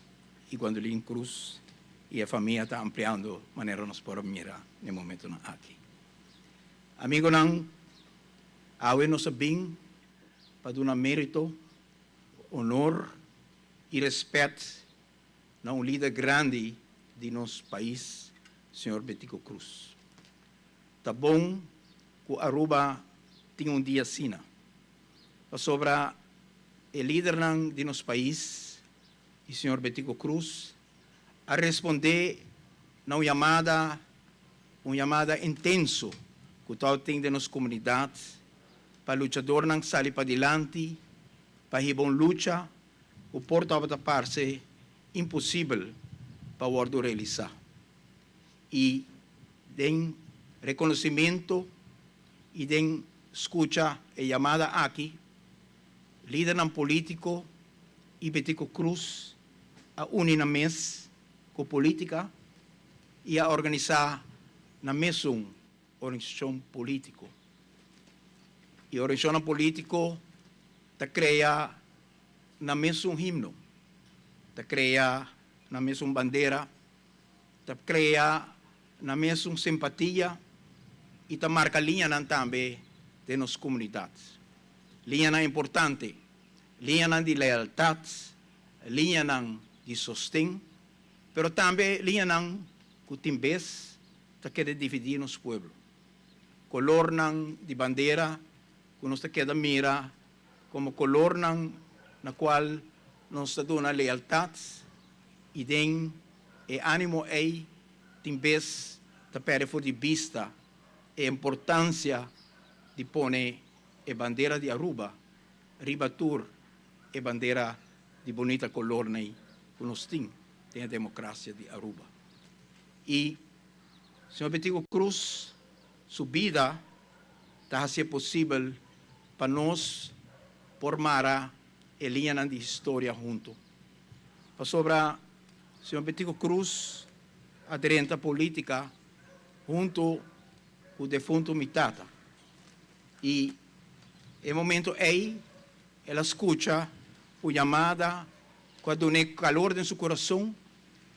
y Gwendolyn Croes y e famia ta ampliando manera nos por a mira n'e momentonan aki. Amigonan, awe nos a bin pa duna merito, honor y respet na un lider grandi di nos pais, señor Betico Croes. Ta bon cu Aruba tin un dia asina, pasobra e lidernan di nos pais y señor Betico Croes a responde na un yamada, un yamada intenso cu tabatin den nos comunidad pa luchadornan sali padilanti pa hiba un lucha cu por tabata parce imposibel pa wordo realisa. Y den reconocimento y den scucha e yamada aki, Lidernan politico y Betico Croes a uni nan mes cu politica y a organisa nan mesun organisacion politico. Y organisacionnan politico ta crea nan mesun himno, ta crea nan mesun bandera, ta crea nan mesun simpatia y ta marca liñanan tambe den nos comunidad. Liñanan importante, liñanan di lealtad, liñanan di sosten, pero tambe liñanan cu tin bes ta keda dividi nos pueblo. Colornan di bandera cu nos ta keda mira como colornan na cual nos ta duna lealtad y den e animo ey tin bes ta perde for di bista e importancia di pone e bandera di Aruba riba tur e bandera di bunita colornan cu nos tin den e democracia di Aruba. Y Señor Betico Croes su bida ta haci posibel pa nos por mara e liñanan di historia hunto. Pasobra Señor Betico Croes a drenta politica hunto cu defunto mi tata. Y e momento ey el a scucha un yamada cu a dun'e calor den su curason,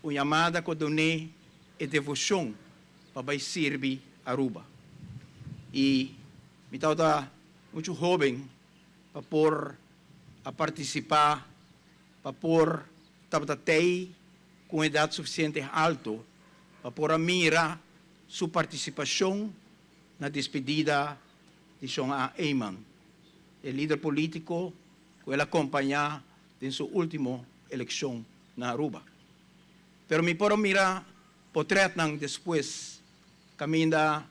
un yamada cu a dun'e e devocion pa bay sirbi Aruba. Y mi tabata mucho hoben pa por a participa, pa por tabata tey cu un edad suficiente alto pa por a mira su participacion na despedida di Shon A. Eman, e lider politico cu el a acompaña den su ultimo eleccion na Aruba. Pero mi por a mira potretnan despues caminda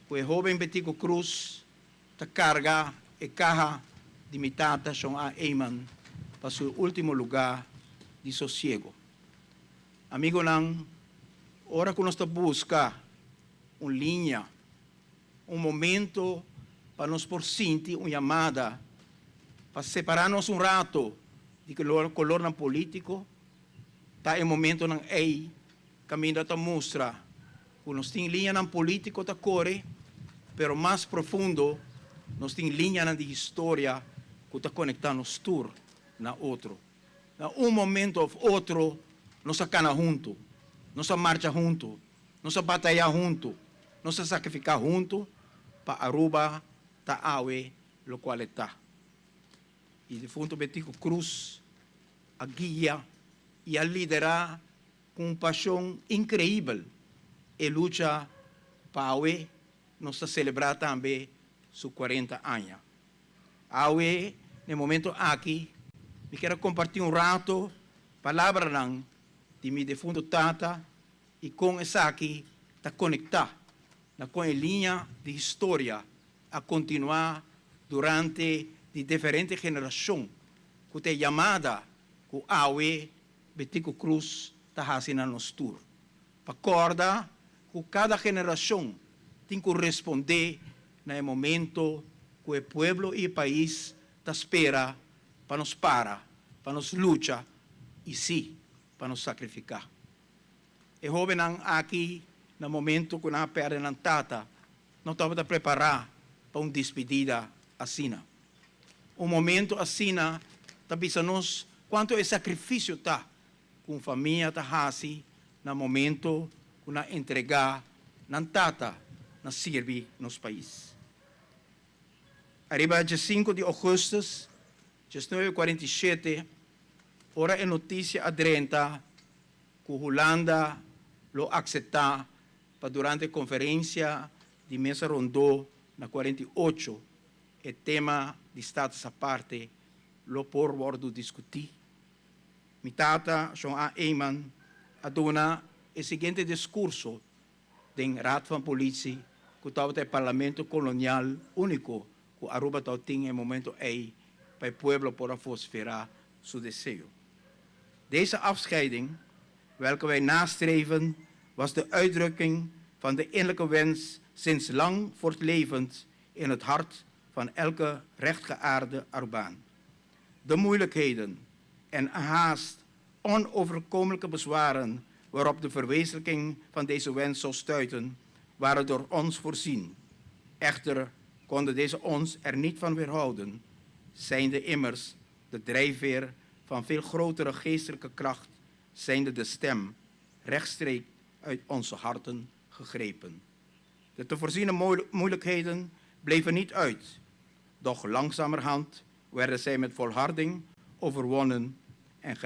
cu e hoben Betico Croes ta carga e caha di mi tata Shon A. Eman pa su ultimo lugar di sosiego. Amigonan, ora cu nos ta busca un liña, un momento pa nos por sinti un yamada pa separa nos un rato di colornan politico, ta e momentonan ey caminda ta mustra cu nos tin liñanan politico ta core, pero mas profundo nos tin liñanan di historia cu ta conecta nos tur na otro. Na un momento of otro nos a cana hunto, nos a marcha hunto, nos a bataya hunto, nos a sacrifica hunto pa Aruba ta awe locual e ta. Y difunto Betico Croes a guia y a lidera cu un pasion increibel e lucha pa awe nos ta celebra tambe su 40 aña. Awe, na e momento aki, mi kier comparti un rato palabranan di mi defunto tata y con esaki ta conecta na con e liña di historia a continua durante di diferente generacion cu ta e yamada cu awe Betico Croes ta haci na nos tur. Pa corda cu cada generacion tin cu responde na e momento cu e pueblo y e pais ta spera pa nos para, pa nos lucha y si, pa nos sacrifica. E hobennan aki na momento cu nan a perde nan tata no tabata prepara pa un despedida asina. Un momento asina ta bisa nos cuanto e sacrificio ta cu un famia ta haci na momento cu nan entrega nan tata na sirbi nos pais. Ariba 5 di augustus 1947, ora e noticia a drenta cu Hulanda lo acepta pa durante conferencia di mesa rondo na 48 e tema di Status Aparte lo por wordo discuti. Mi tata, Shon A. Eman, a duna e siguiente discurso den Raad van Politie, cu tabata e parlamento colonial unico cu Aruba tabatin e momento ey pa e pueblo por a vocifera su deseo. "Deze afscheiding, welke wij nastreven, was de uitdrukking van de innerlijke wens sinds lang voortlevend in het hart van elke rechtgeaarde Arubaan. De moeilijkheden en haast onoverkomelijke bezwaren waarop de verwezenlijking van deze wens zou stuiten, waren door ons voorzien. Echter konden deze ons er niet van weerhouden, zijnde immers de drijfveer van veel grotere geestelijke kracht, zijnde de stem, rechtstreeks uit onze harten gegrepen. De te voorziene moeilijkheden bleven niet uit, doch langzamerhand werden zij met volharding overwonnen en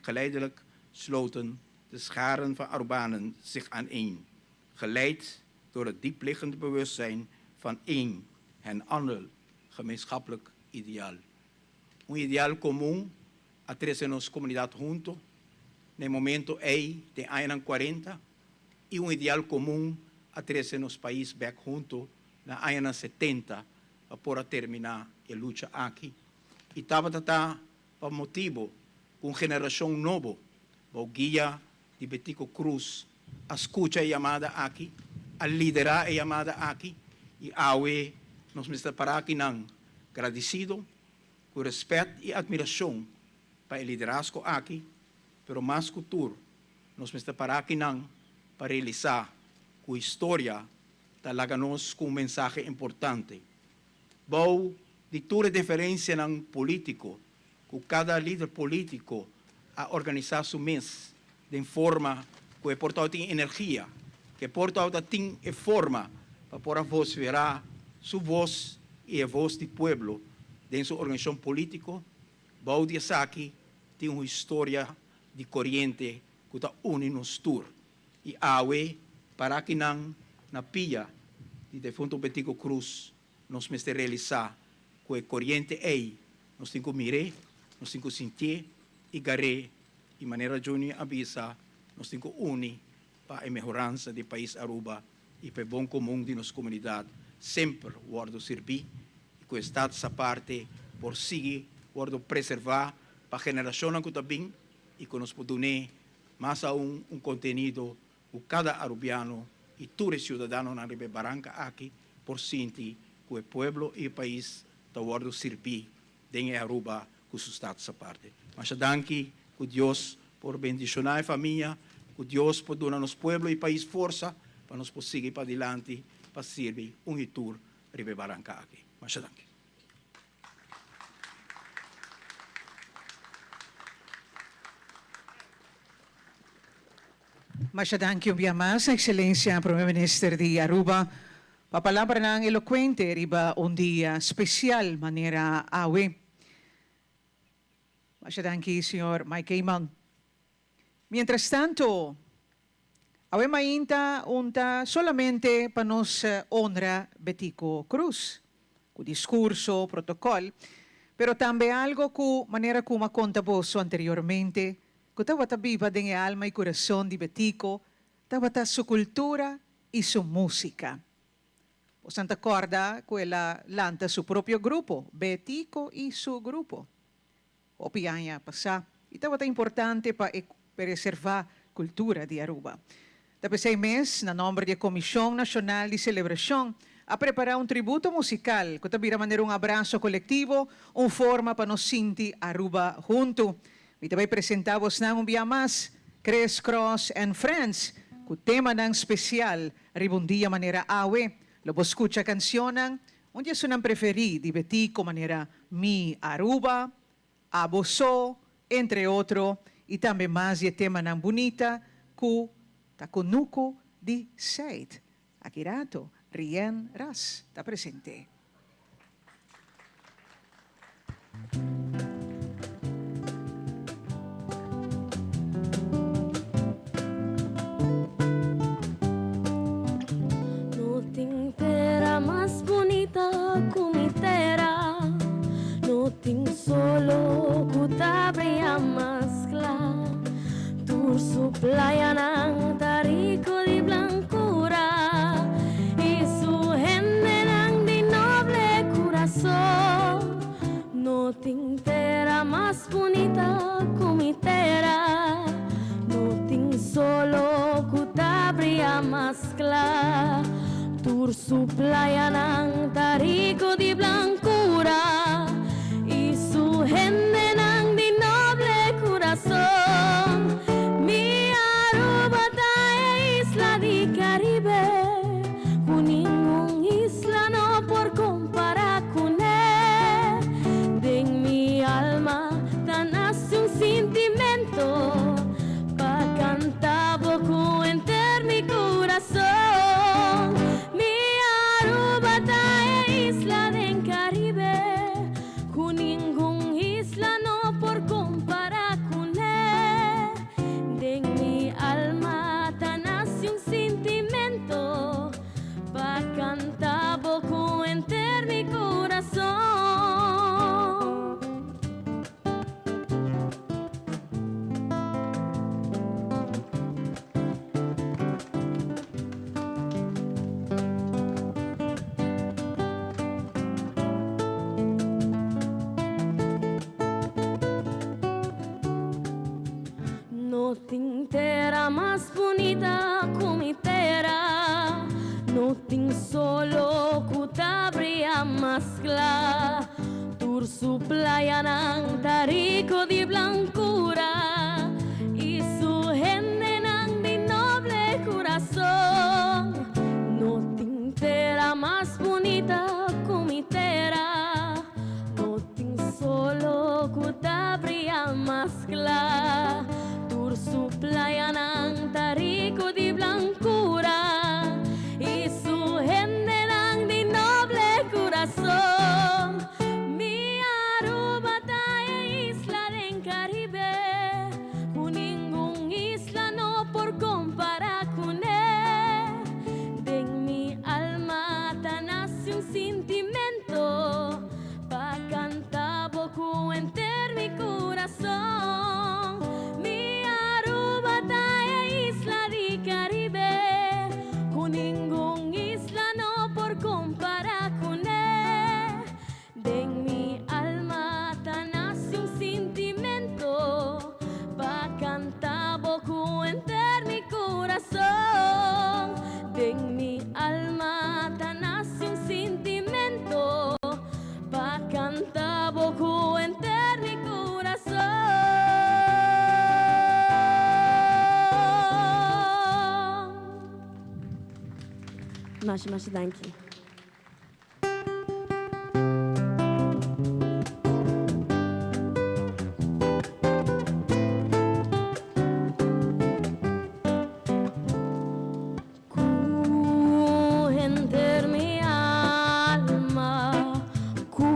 geleidelijk sloten de scharen van Arubanen zich aaneen, geleid door het diepliggende bewustzijn van één en ander gemeenschappelijk ideaal. Un ideal comun a trece nos comunidad hunto na e momento ey den añanan cuarenta y un ideal comun a trece nos pais bek hunto na añanan setenta pa por a termina e lucha aki y tabata ta pa motibo cu un generacion nobo bou guia di Betico Croes a scucha e yamada aki, a lidera e yamada aki y awe nos mester para akinan gradicido cu respet y admiracion pa e liderazgo aki, pero mas cu tur nos mester para akinan pa realisa cu historia ta laga nos cu un mensahe importante. Bou di tur e diferencianan politico cu cada lider politico a organisa su mes den forma cu e por tawata tin energia, cu e por tawata tin e forma pa por a vocifera su voz y e voz di pueblo den su organisacion politico, bou di esaki tin un historia di coriente cu ta uni nos tur. Y awe para akinan na pia di defunto Betico Croes nos mester realisa cu e coriente ey nos tin cu mir'é, nos tin cu sintié y gar'é y manera Juni a bisa nos tin cu uni pa e mehoransa di pais Aruba y pa e bon comun di nos comunidad semper wordo sirbi y cu e Status Aparte por sigui wordo preserva pa generacionnan cu ta bin y cu nos por dun'é mas aun un contenido ku kada arubiano i tur e siudadanonan riba e baranka aki por sinti ku e pueblo i e pais ta wòrdu sirbí den e Aruba ku su status aparte. Masha danki, ku Dios por bendishoná e famia, ku Dios por duna nos pueblo i pais forsa pa nos por sigui padilanti pa sirbi un i tur riba e baranka aki. Masha danki. Masha danki un bia mas, Excelencia Prome Minister di Aruba, pa palabranan elocuente riba un dia special manera awe. Masha danki, señor Mike Eman. Mientras tanto, awe mainta un ta solamente pa nos honra Betico Croes, cu discurso, protocol, pero tambe algo cu, manera cu m'a conta boso anteriormente, cu tabata biba den e alma y curason di Betico, tabata su cultura y su musica. Bosan ta corda cu el a lanta su propio grupo, Betico y su grupo. Hopi aña pasá i tabata importante pa e preservá kultura di Aruba. Ta p'esei mes, na nòmber di e Komishon Nashonal di Selebrashon, a prepará un tributo musikal ku ta bira manera un abraso kolektivo, un forma pa nos sinti Aruba huntu. Mi ta bai presentá bosnan un bia mas Chris Cross and Friends ku temanan spesial riba un dia manera awe. Lo bo skucha kanshonnan Un di esunnan preferí di Betico manera Mi Aruba, Abo So, entre otro, i tambe mas di e temanan bunita ku ta kunuku di Seid. Aki rato Rien Ras ta presente. No tin tera mas bunita ku mi tera, no tin solo ku ta bria mas kla. Tur su playanan ta rico di blancura y su hendenan di noble curason. No tin tera mas bunita cu mi tera, no tin solo cu ta bria mas cla. Tur su playanan ta rico di blancura y su hendenan. Caribe ku ningun isla no por kompará kuné. Den mi alma ta nase un sintimentu pa kanta bo ku henter mi kurason. Mi Aruba ta e isla den Caribe ku ningun isla no por kompará kuné. Den mi alma ta nase un sintimentu pa kanta bo ku henter mi kurason. No tin tera mas bunita ku mi tera. No tin solo ku ta bria mas kla. Tur su playanan ta riku di blankura. I su hendenan di noble kurason. No tin tera mas bunita ku mi tera. No tin solo ku ta bria mas kla. Tur su playanan ta riku di blankura. I su hendenan di noble kurason. Mi Aruba ta e isla den Caribe ku ningun isla no por kompará kuné. Den mi alma ta nase un sintimentu pa kanta bo ku henter mi kurason. Mi Aruba ta e isla di Caribe ku ningun isla no por kompará kuné. Den mi alma ta nase un sintimentu pa kanta bo ku henter mi kurason. Den mi alma ta nase un sintimentu pa kanta bo ku henter mi kurason. Masha, masha danki. Ku henter mi alma, ku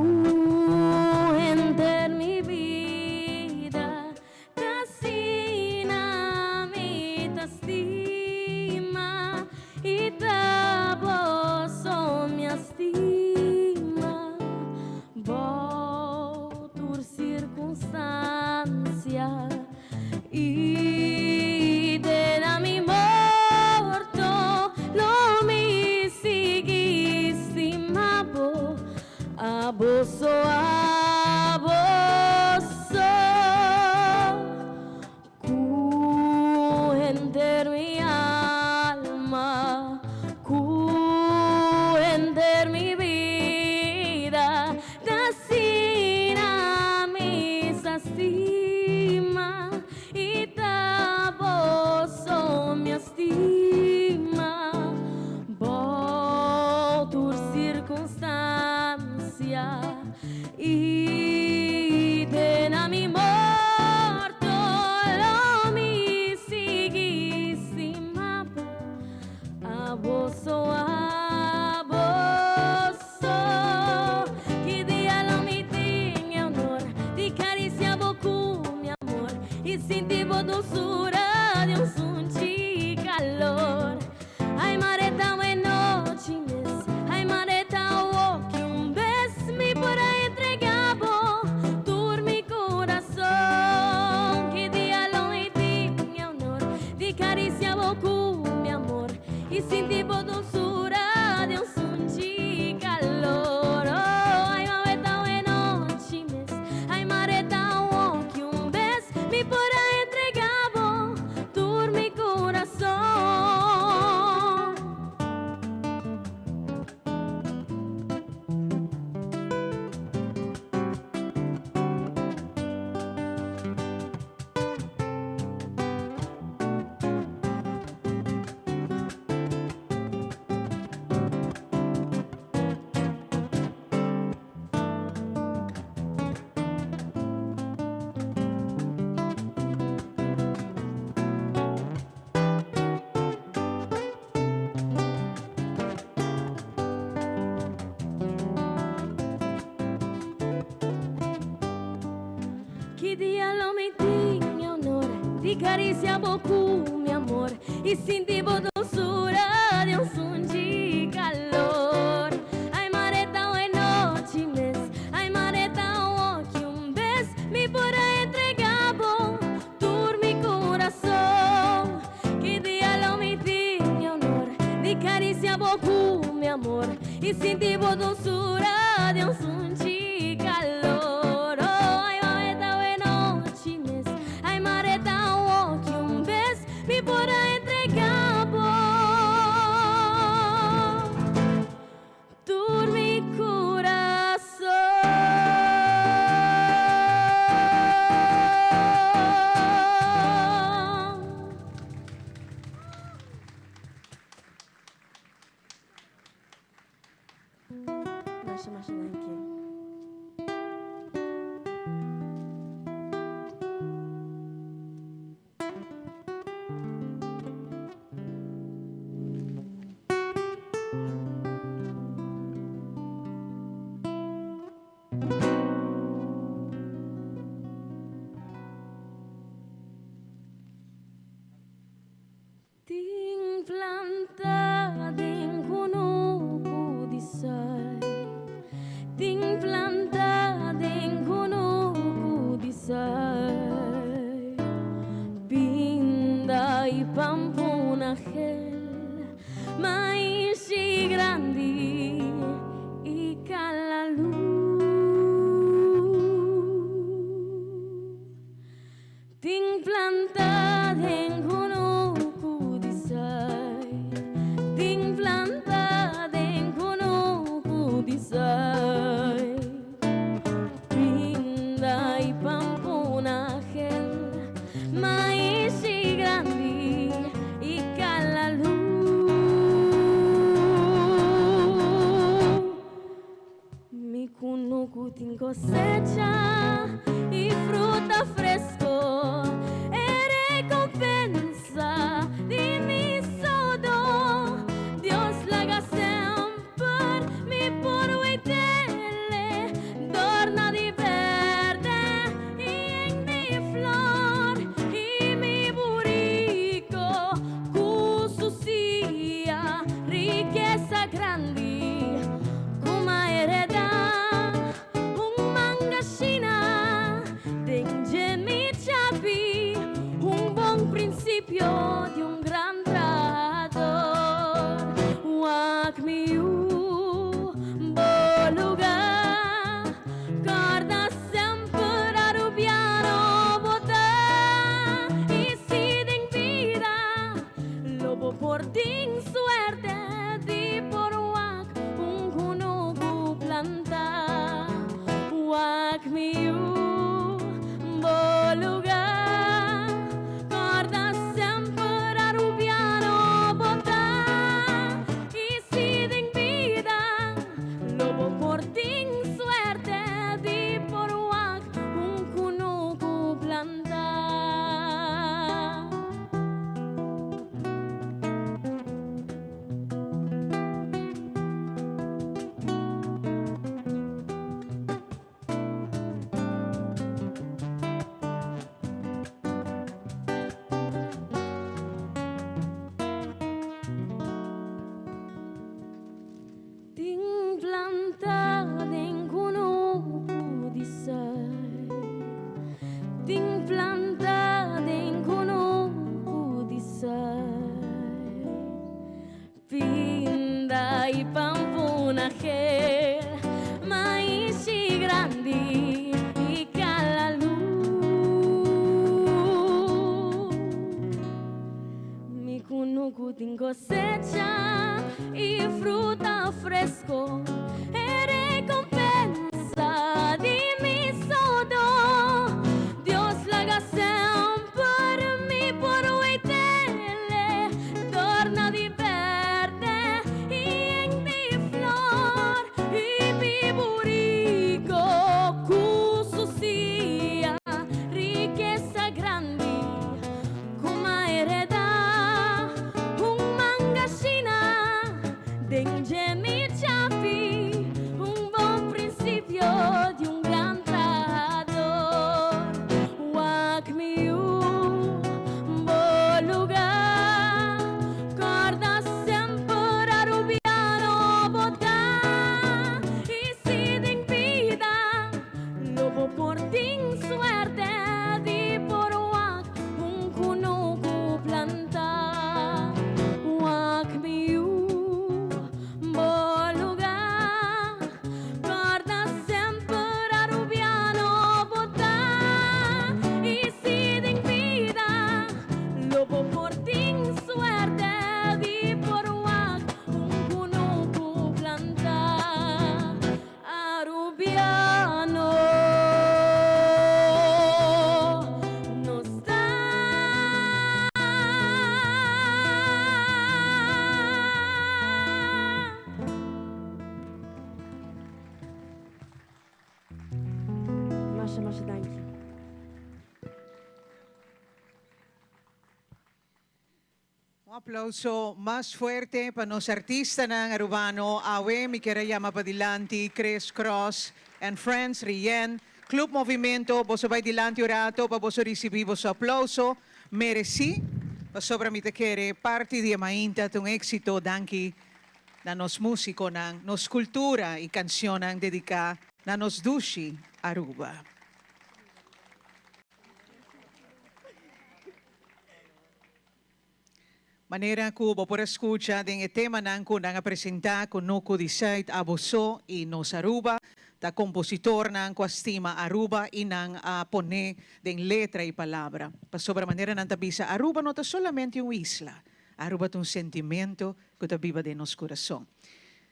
henter mi bida, t'asina mi ta stima i ta bo so mi a stima. Bou tur sirkunstansia i te na mi morto lo mi sigui stima bo, abo so, abo so. Ku henter mi alma, ku henter mi bida, t'asina mi sa stima i ta bo so mi a stima. Bou tur sirkunstansia i te na mi morto lo mi sigui stima bo, abo so, abo so. Ki dia lo mi tin e honor di karisiá bo ku mi amor i sinti bo dulsura di un sunchi kalor. Ai mare ta un nochi mes, ai mare ta ku un bes mi por a entregá bo tur mi kurason. Ki dia lo mi tin e honor di karisiá bo ku mi amor i sinti bo dulsura di un sunchi kalor. Oh, ai mare ta un nochi mes, ai mare ta ku un bes mi por a entregá bo. Ki dia lo mi tin e honor di caricia bo cu mi amor y sinti bo dulzura di un sunchi calor. Ay mare ta hoy nochi mes, ay mare ta awoki un bes mi por a entrega bo tur mi curason. Ki dia lo mi tin e honor di caricia bo cu mi amor y sinti bo dulzura di un sunchi calor. Oh, ay mare ta hoy nochi mes, ay mare ta awoki un bes mi por a entrega bo tur mi curason. Masha masha danki. Tin planta den kunuku di sal. Tin planta den kunuku di sal. Pinda y pampuna gel, maishi grandi y calalú. Tin planta den kunuku di sal. Tin planta den kunuku di sal. Pinda y pampuna gel, maishi grandi y calalú. Mi kunuku tin cosecha y fruta fresco, e recompensa di mi sodo. Dios laga semper mi por weitele, dorna di berde y yen di flor. Y mi burico cu su sia, rikesa grandi, cu m'a hereda un mangashina den dje mi chapi, un bon principio di un gran trahador. Wak mi yu, bo luga, corda semper arubiano bo ta. Y si den bida lo bo por tin suerte di por wak un kunuku planta. Wak mi yu, bo luga, corda semper arubiano bo ta. Y si den bida lo bo por tin suerte di por wak un kunuku planta. Tin planta den kunuku di sal. Tin planta den kunuku di sal. Pinda y pampuna gel, maishi grandi y calalú. Mi kunuku tin cosecha y fruta fresco, e recompensa di mi sodo. Dios laga semper mi por weitele, torna di berde y yen di flor. Y mi burico cu su sia, rikesa grandi, cu m'a hereda un mangashina den dje mi chapi, un bon principio di un gran trahador. aplauso mas fuerte pa nos artistanan Arubano awe. Mi kier a yama padilanti Chris Cross and Friends, Rien, Club Movimento, boso bay dilanti un rato pa boso ricibi boso aplauso mereci, pasobra mi ta kere parti di e mainta ta un exito danki na nos musiconan, nos cultura y cancionnan dedica na nos dushi Aruba. Manera ku bo por a skucha den e temanan ku nan a presentá ku Nuku di Zuid, Abo So i Nos Aruba, ta kompositornan ku a stima Aruba i nan a pon'é den letra i palabra. Pasobra manera nan ta bisa Aruba no ta solamente un isla, Aruba ta un sentimento ku ta biba den nos kurason.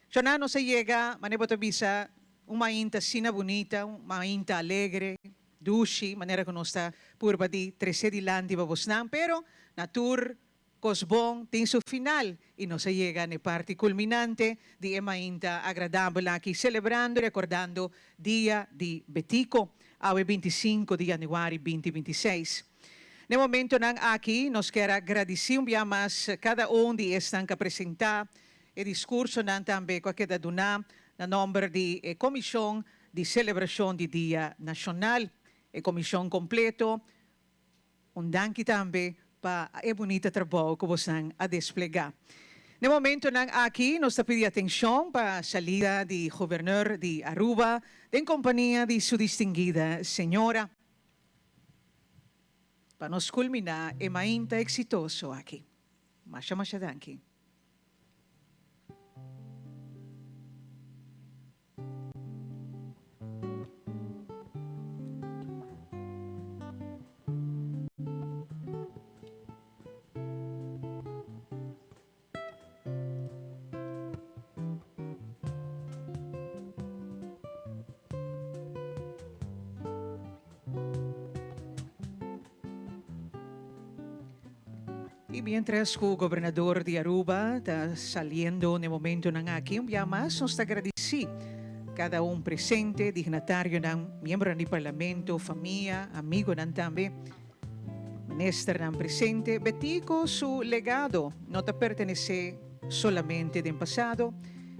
Shona nos a yega, manera bo ta bisa, un mainta asina bunita, un mainta alegre, Dushi, manera ku nos ta purba di trese dilanti pa bosnan, pero na tur kos bon tin su final i nos a yega n'e parti kulminante di e mainta agradabel aki selebrando i rekordando Dia di Betico, awe 25 di yanüari 2026. N'e momentonan aki nos kier a gradisí un bia mas kada un di esnan ku a presentá e diskursonan tambe ku a keda duná na nòmber di e komishon di selebrashon di Dia Nashonal. E komishon kompleto, un danki tambe pa e bunita trabou ku bosnan a desplegá. Na e momentonan aki nos ta pidi atenshon pa salida di Gobernur di Aruba den kompania di su distinguida señora pa nos kulminá e mainta eksitoso aki. Masha masha danki. Y mientras cu Gobernador di Aruba ta saliendo n'e momentonan aki, un bia mas nos ta gradici cada un presente, dignatarionan, miembronan di Parlamento, famia, amigonan tambe, ministernan presente. Betico su legado no ta pertenece solamente den pasado,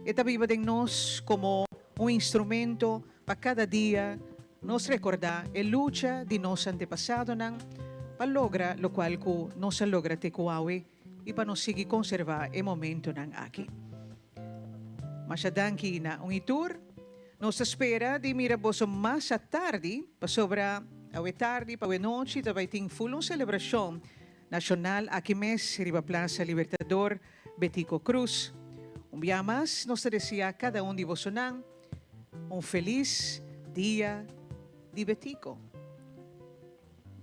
e ta biba den nos como un instrumento pa cada dia Nos rekordá e lucha di nos antepasadonan pa logra lokual ku nos a logra te ku awe i pa nos sigui konservá e momentonan aki. Masha danki na un i tur. Nos ta spera di mira boso mas atardi pasobra awe tardi pa awe nochi ta bai tin ful un selebrashon nashonal aki mes riba Plaza Libertador Betico Croes. Un bia mas nos ta deseá kada un di bosonan Un felis dia di Betico.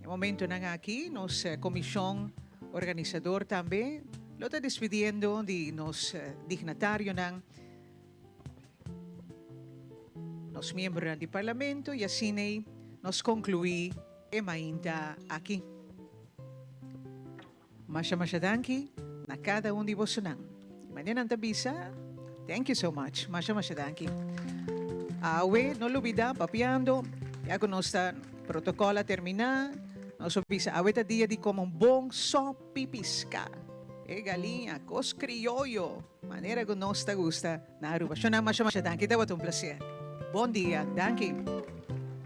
E momentonan aki nos comision organisador tambe lo ta despidiendo di nos dignatarionan, nos miembronan di Parlamento y asina nos conclui e mainta aki. Masha masha danki na kada un di bosonan. I manera nan ta bisa, thank you so much. Masha masha danki. Awe no lubida papiando, ya ku nos ta protokòl a terminá, nos a bisa awe ta dia di kome un bon sòpi piská. E galiña, kos krioyo, manera ku nos ta gusta na Aruba. Shonnan masha masha danki, tabata un plaser. Bon dia, danki.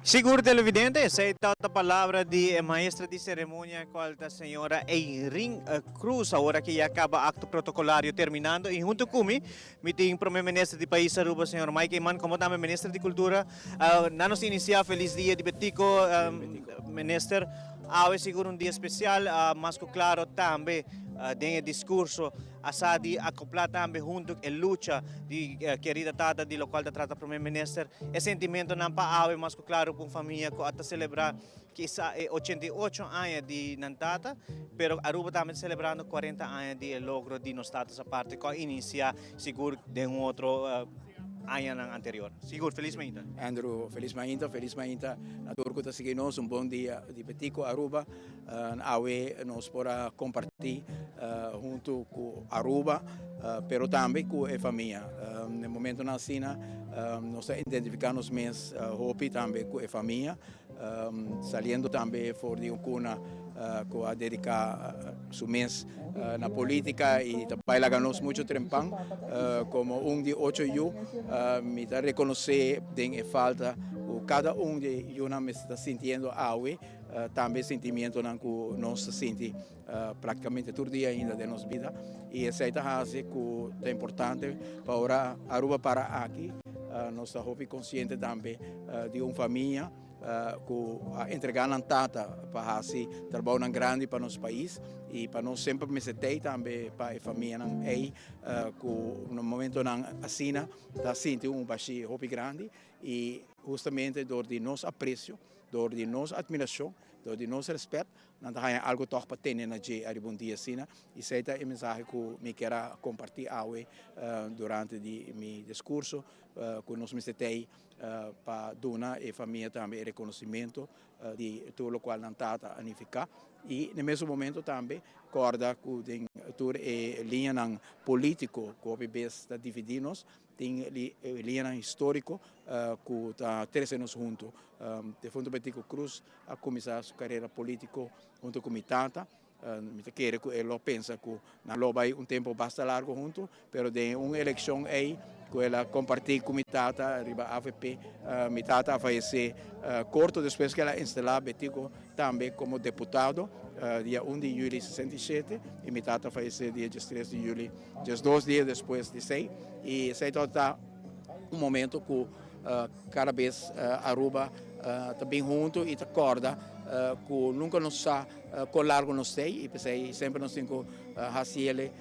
Sigur televidente, esei tabata palabra di e maestra di ceremonia cual ta señora Eirin Cruz. Awor aki ya caba acto protocolario terminando y hunto cu mi, mi tin Prome Minister di Pais Aruba señor Mike Eman como tambe Minister di Cultura. Na nos inicia feliz dia di Betico, Minister. Awe sigur un dia especial, mas cu claro tambe den e discurso A sa di acoplá tambe hunto e lucha di kerida tata di locual ta trata Primer Minister. E sentimentonan pa awe mas cu claro cu un famia cu a ta celebra kisa e 88 aña di nan tata, pero Aruba tambe ta celebrando 40 aña di e logro di nos tata aparte cu a inicia sigur den un otro añanan anterior. Sigur, feliz mainta. Andrew, feliz mainta, feliz mainta na tur cu ta sigui nos. Un bon dia di Betico Aruba. Awe nos por a comparti hunto cu Aruba, pero tambe cu e famia. Na e momentonan asina nos ta identifica nos mes hopi tambe cu e famia. Saliendo tambe for di un cuna cu a dedica su mes na politica y ta bay laga nos mucho trempan como un di ocho yu mi ta reconoce den e falta cu cada un di yunan mester ta sintiendo awe tambe sentimientonan cu nos ta sinti practicamente tur dia ainda den nos bida y esey ta haci cu ta importante pa ora Aruba para aki nos ta hopi consciente tambe di un famia cu a entrega nan tata pa haci trabounan grandi pa nos pais y pa nos semper mester tey tambe pa e famianan ey cu na momentonan asina ta sinti un bashi hopi grandi y hustamente door di nos aprecio, door di nos admiracion, door di nos respet Nan ta haña algu tòg pa tene na dje ariba un dia asina. I esei ta e mensahe ku mi kier a kompartí awe durante di mi diskurso, ku nos mester tei pa duna e famia tambe e rekonosimentu di tur lokual nan tata a nifiká. I na e mesun momento tambe kòrda ku den tur e liñanan polítiko ku hopi bes ta dividí nos, Tin liñanan históriko ku ta trese nos huntu. Defunto Betico Croes a kuminsá su karera polítiko huntu ku mi tata. Mi ta kere ku e lo pensa ku nan lo bai un tempu basta largu huntu, pero den un elekshon ei ku el a kompartí ku mi tata riba avp, mi tata a fayesé korto despues ku el a instalá Betico tambe komo deputado dia un di yüli 67 i mi tata a fayesé dia diestres di yüli. 12 dia despues di esei y esei tabata ta un momento cu cada bes Aruba ta bin hunto y ta corda cu nunca nos sa con largo nos stay y pesey semper nos tin cu haciele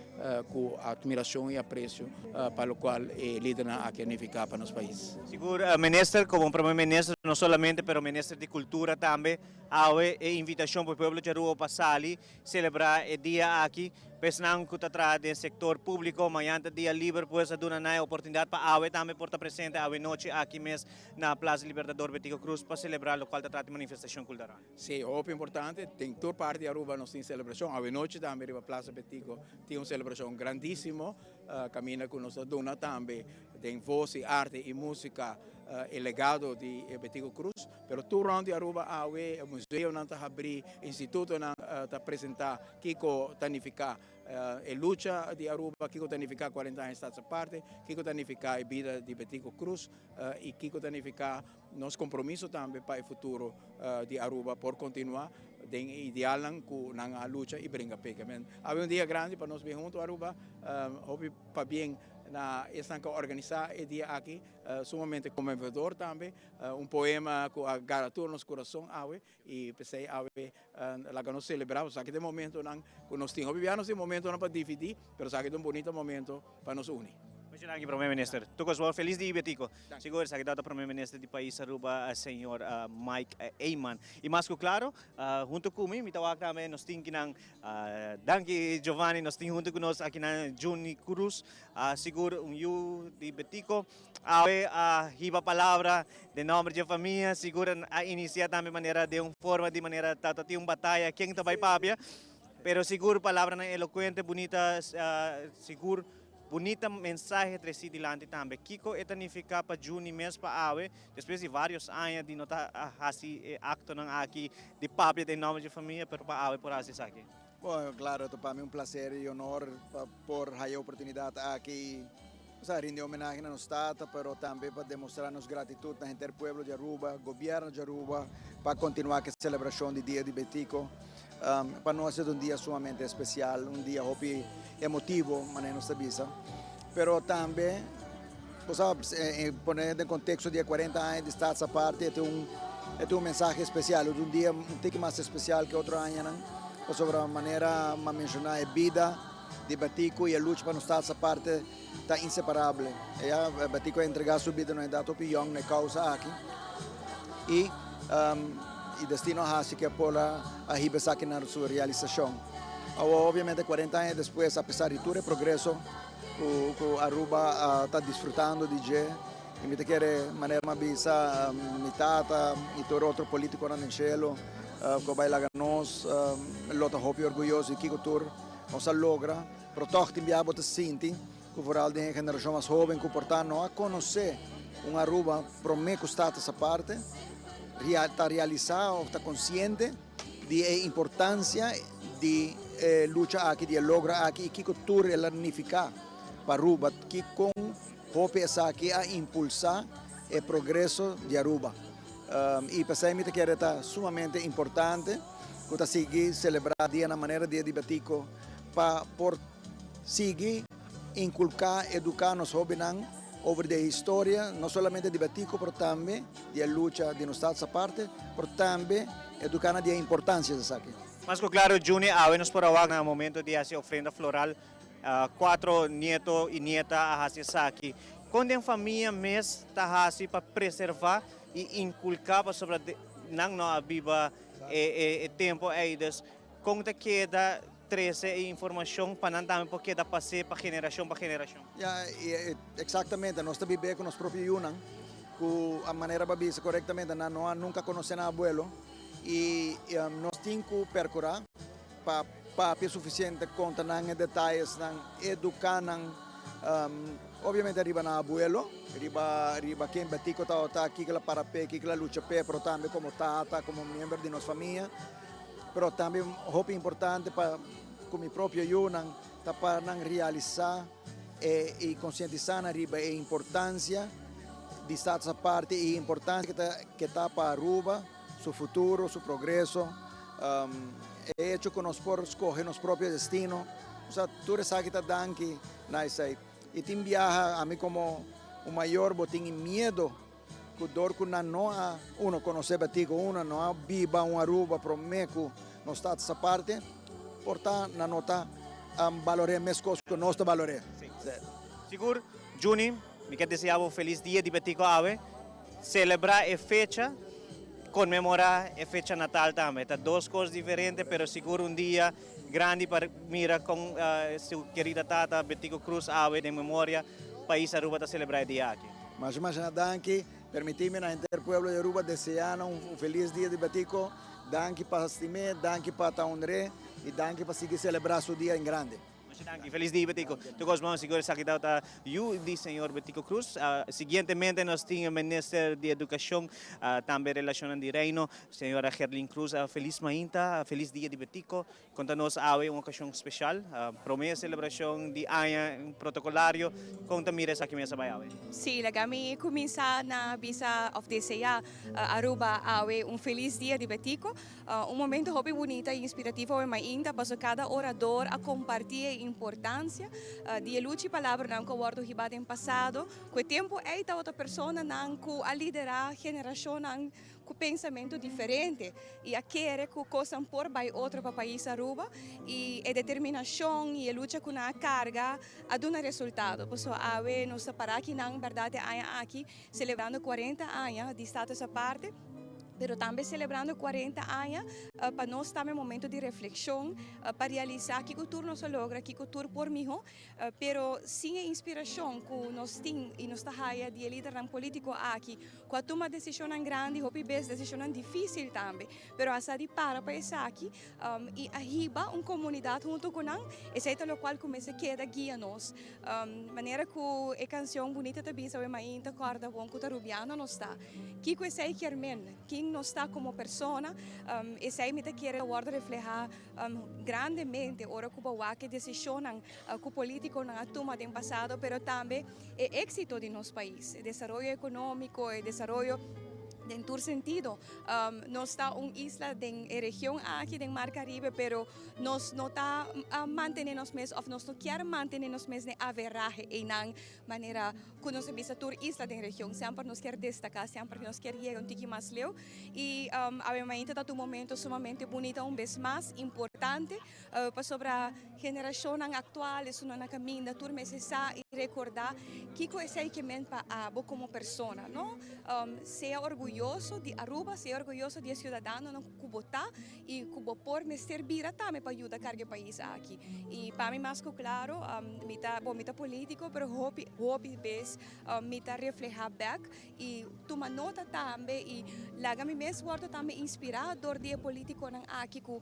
cu admiracion y aprecio pa locual e lidernan aki a nifica pa nos pais. Sigur Minister, como Prome Minister no solamente pero Minister di Cultura tambe, awe e invitacion pa e pueblo di Aruba pa sali Selebrá e dia aki pa esnan ku ta traha den sektor públiko. Mañan ta dia liber, pues a duna nan e oportunidat pa awe tambe por ta presente awe nochi aki mes na Plaza Libertador Betico Croes pa selebrá lokual ta trata di manifestashon kultural. Sí, hopi importante. Den tur parti di Aruba nos tin selebrashon. Awe nochi tambe riba Plaza Betico tin un selebrashon grandísimo kaminda ku nos ta duna tambe den vos i arte i músika e legado di Betico Croes. Pero tur rond di Aruba awe museonan ta habri, institutonan ta presenta kico ta nifica e lucha di Aruba, kico ta nifica 40 aña Staats Aparte, kico ta nifica e bida di Betico Croes y kico ta nifica nos compromiso tambe pa e futuro di Aruba por continua den e idealnan cu nan a lucha y bringa p'e. Awe un dia grandi pa nos bin hunto Aruba, hopi pabien na esnan cu a organisa e dia aki, sumamente conmovedor tambe. Un poema cu a gara tur nos curason awe y p'esey awe laga nos celebra pasobra esaki ta e momentonan cu nos tin. Hopi bia nos tin momentonan pa dividi pero esaki ta un bunita momento pa nos uni. Mucha danki Prome Minister. Tucos bo feliz di Betico. Sigur esaki tabata Prome Minister di pais Aruba señor Mike Eman. Y mas cu claro hunto cu mi mi ta wak tambe nos tin kinan danki Giovanni nos tin hunto cu nos akinan Juni Cruz sigur un yu di Betico. Awe a hiba palabra den nomber dje famia, sigur a inicia tambe manera den un forma di manera ta ta tin un bataya ken ta bay papia, pero sigur palabranan elocuente, bunita, sigur bunita mensahe treci dilanti tambe. Kico e ta nifica pa Juni mes pa awe, despues di varios aña di no ta haci e actonan aki di papia den nomber dje famia, pero pa awe por haci esaki? Bueno, claro, ta pa mi un placer y honor pa por haya oportunidad aki. Nos a rindi homenahe na nos tata, pero tambe pa demostra nos gratitud na henter pueblo di Aruba, gobierno di Aruba, pa continua cu e celebracion di Dia di Betico. Pa nos e ta un dia sumamente especial, un dia hopi emotivo, manera nos ta bisa. Pero tambe, bo sa, pone den contexto di e 40 aña di Staats Aparte, e ta un, e ta un mensahe especial, e ta un dia un tiki mas especial cu otro añanan, pasobra manera m'a menciona e bida, di Betico y e lucha pa nos Staats Aparte ta inseparable. Ya Betico a entrega su bida na edad hopi yong na e causa aki y e destino a haci cu e por a hiba esaki na su realisacion. Awor obviamente 40 aña despues a pesar di tur e progreso cu Aruba ta disfrutando di dje y mi ta kere manera mi a bisa mi tata y tur otro politiconan den cielo cu a bay laga nos lo ta hopi orguyoso di kico tur Nos a logra, pero tòg tin bia bo ta sinti ku vooral den e generashon mas hóben ku por ta no a konosé un Aruba promé ku Status Aparte. ta realisá òf ta konsiente di e importansia di e lucha aki, di e logro aki i kiko tur el a nifiká pa Aruba, kon hopi esaki a impulsá e progreso di Aruba. I p'esei mi ta kere ta sumamente importante ku ta sigui selebrá dianan manera Dia di Betico pa por sigui inkulká, eduká nos hóbennan over di e historia, no solamente di Betico pero tambe di e lucha di nos Status Aparte, pero tambe eduká nan di e importansia di esaki. Mas ku klaro Juni awe nos por a wak na momento di hasi ofrenda floral Cuatro nieto y nieta a haci esaki. Con den famia mes ta haci pa preserva y inculca pasobra nan no a biba e tempo ey. Dus con ta keda trece e informacion pa nan tambe por keda pase pa generacion pa generacion? Ya, exactamente. Nos ta bibe cu nos propio yunan cu a manera bo a bisa corectamente nan no a nunca conoce nan abuelo y nos tin cu percura Pa papia suficiente conta nan e detayesnan, educa nan, obviamente riba nan abuelo, riba riba ken Betico tabata, kiko el a para p'e, kiko el a lucha p'e, pero tambe como tata, como miembro di nos famia. Pero tambe hopi importante pa cu mi propio yunan ta pa nan realisa e y concientisa nan riba e importancia di Status Aparte y e importancia ke ta pa Aruba, su futuro, su progreso, e hecho cu nos por scoge nos propio destino, osea tur esaki ta danki na esey. Y tin biaha ami como un mayor bo tin e miedo cu dor cu nan no a uno conoce Betico, uno no a biba un Aruba prome cu nos Status Aparte, por ta nan no ta balore mescos cu nos ta balore. Sigur, Juni, mi ke desea bo feliz dia di Betico awe. Celebra e fecha, conmemora e fecha natal tambe. Ta dos cos diferente, pero sigur un dia grandi pa mira con su querida tata Betico Croes awe den memoria pais Aruba ta celebra e dia aki. Masha masha danki. Permiti mi na henter pueblo di Aruba desea nan un feliz dia di Betico. Danki pa stim'é, danki pa ta honr'é y danki pa sigui celebra su dia en grande. Masha danki. Feliz dia Betico. Tur cos bon sigur esaki tabata yu di señor Betico Croes. Siguientemente nos tin e minister di educacion tambe relacionnan di reino señora Gerlin Croes. Feliz mainta, feliz dia di Betico. Con ta nos awe un ocasion special, prome celebracion di aña protocolario. Con ta mira esaki mesa bay awe? Sí, laga mi cuminsa na bisa of desea Aruba awe un feliz dia di Betico. Un momento hopi bunita y inspirativo awe mainta paso cada orador a comparti e importancia di e lucha y palabranan cu a wordo hiba den pasado. Cu e tempo ey tabata personanan cu a lidera generacionnan cu pensamento diferente y a kere cu cosnan por bay otro pa pais Aruba y e determinacion y e lucha cu nan a carga a duna resultado. Paso awe nos ta para akinan berdad e aña aki Celebrando 40 aña di Status Aparte, pero tambe celebrando 40 aña pa nos tambe momento di reflexion pa realisa kico tur nos a logra, kico tur por miho, pero sin e inspiracion cu nos tin y nos ta haya di e lidernan politico aki cu a tuma decisionnan grandi, hopi bes decisionnan dificil tambe, pero a sa di para pa esaki y a hiba un comunidad hunto cu nan, esey ta locual cu mester keda guia nos. Manera cu e cancion bunita ta bisa awe mainta corda bon cu ta Rubiano nos ta. Kico esey kier men? Ken nos ta como persona? Esey mi ta kere wordo refleha grandemente ora cu bo wak e decisionnan cu politiconan a tuma den pasado pero tambe e exito di nos pais, e desaroyo economico, e desaroyo den tur sentido. Nos ta un isla den e region aki den Mar Caribe pero Nos no ta mantene nos mes of nos no kier mantene nos mes den averahe einan manera cu nos a bisa tur isla den region. Semper nos kier destaca, semper nos kier yega un tiki mas leu y awe mainta ta un momento sumamente bunita un bes mas importante pasobra generacionnan actual esunnan na caminda tur mester sa y recorda kico esey ke men pa abo como persona no. Sea orguyoso di Aruba, sea orguyoso di e ciudadanonan cu bo ta. Y cu bo por mester bira tambe pa yuda carga e pais aki. Y pa mi mas cu claro, mi ta, bon mi ta politico, pero hopi, hopi bes mi ta refleha bek y tuma nota tambe y laga mi mes wordo tambe inspira door di e politiconan aki cu.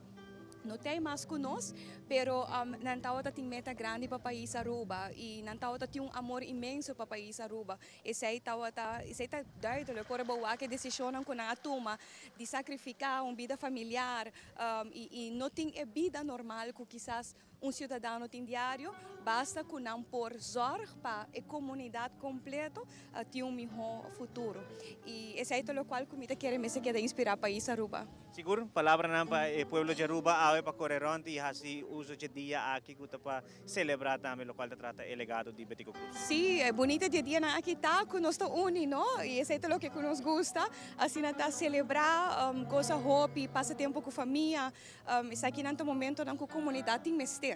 No ta mas cu nos, pero nan tawata tin meta grandi pa pais Aruba y nan tawata tin un amor inmenso pa pais Aruba. Esey tawata, esey ta duidelijk. Ora bo wak e decisionnan cu nan a tuma di sacrifica un bida familiar y no tin e bida normal cu kisas un ciudadano tin diario, basta cu nan por zorg pa e comunidad completo tin un miho futuro. Y esey ta locual cu mi ta kere mester keda inspira pais Aruba. Sigur, palabranan pa e pueblo di Aruba awe pa core rond y haci uso dje dia aki cu ta pa celebra tambe locual ta trata e legado di Betico Croes. Si, e bunita di e dianan aki ta cu nos ta uni, no? Y esey ta loke cu nos gusta, asina ta celebra, goza hopi, pasa tempo cu famia. Esakinan ta momentonan cu comunidad tin mester.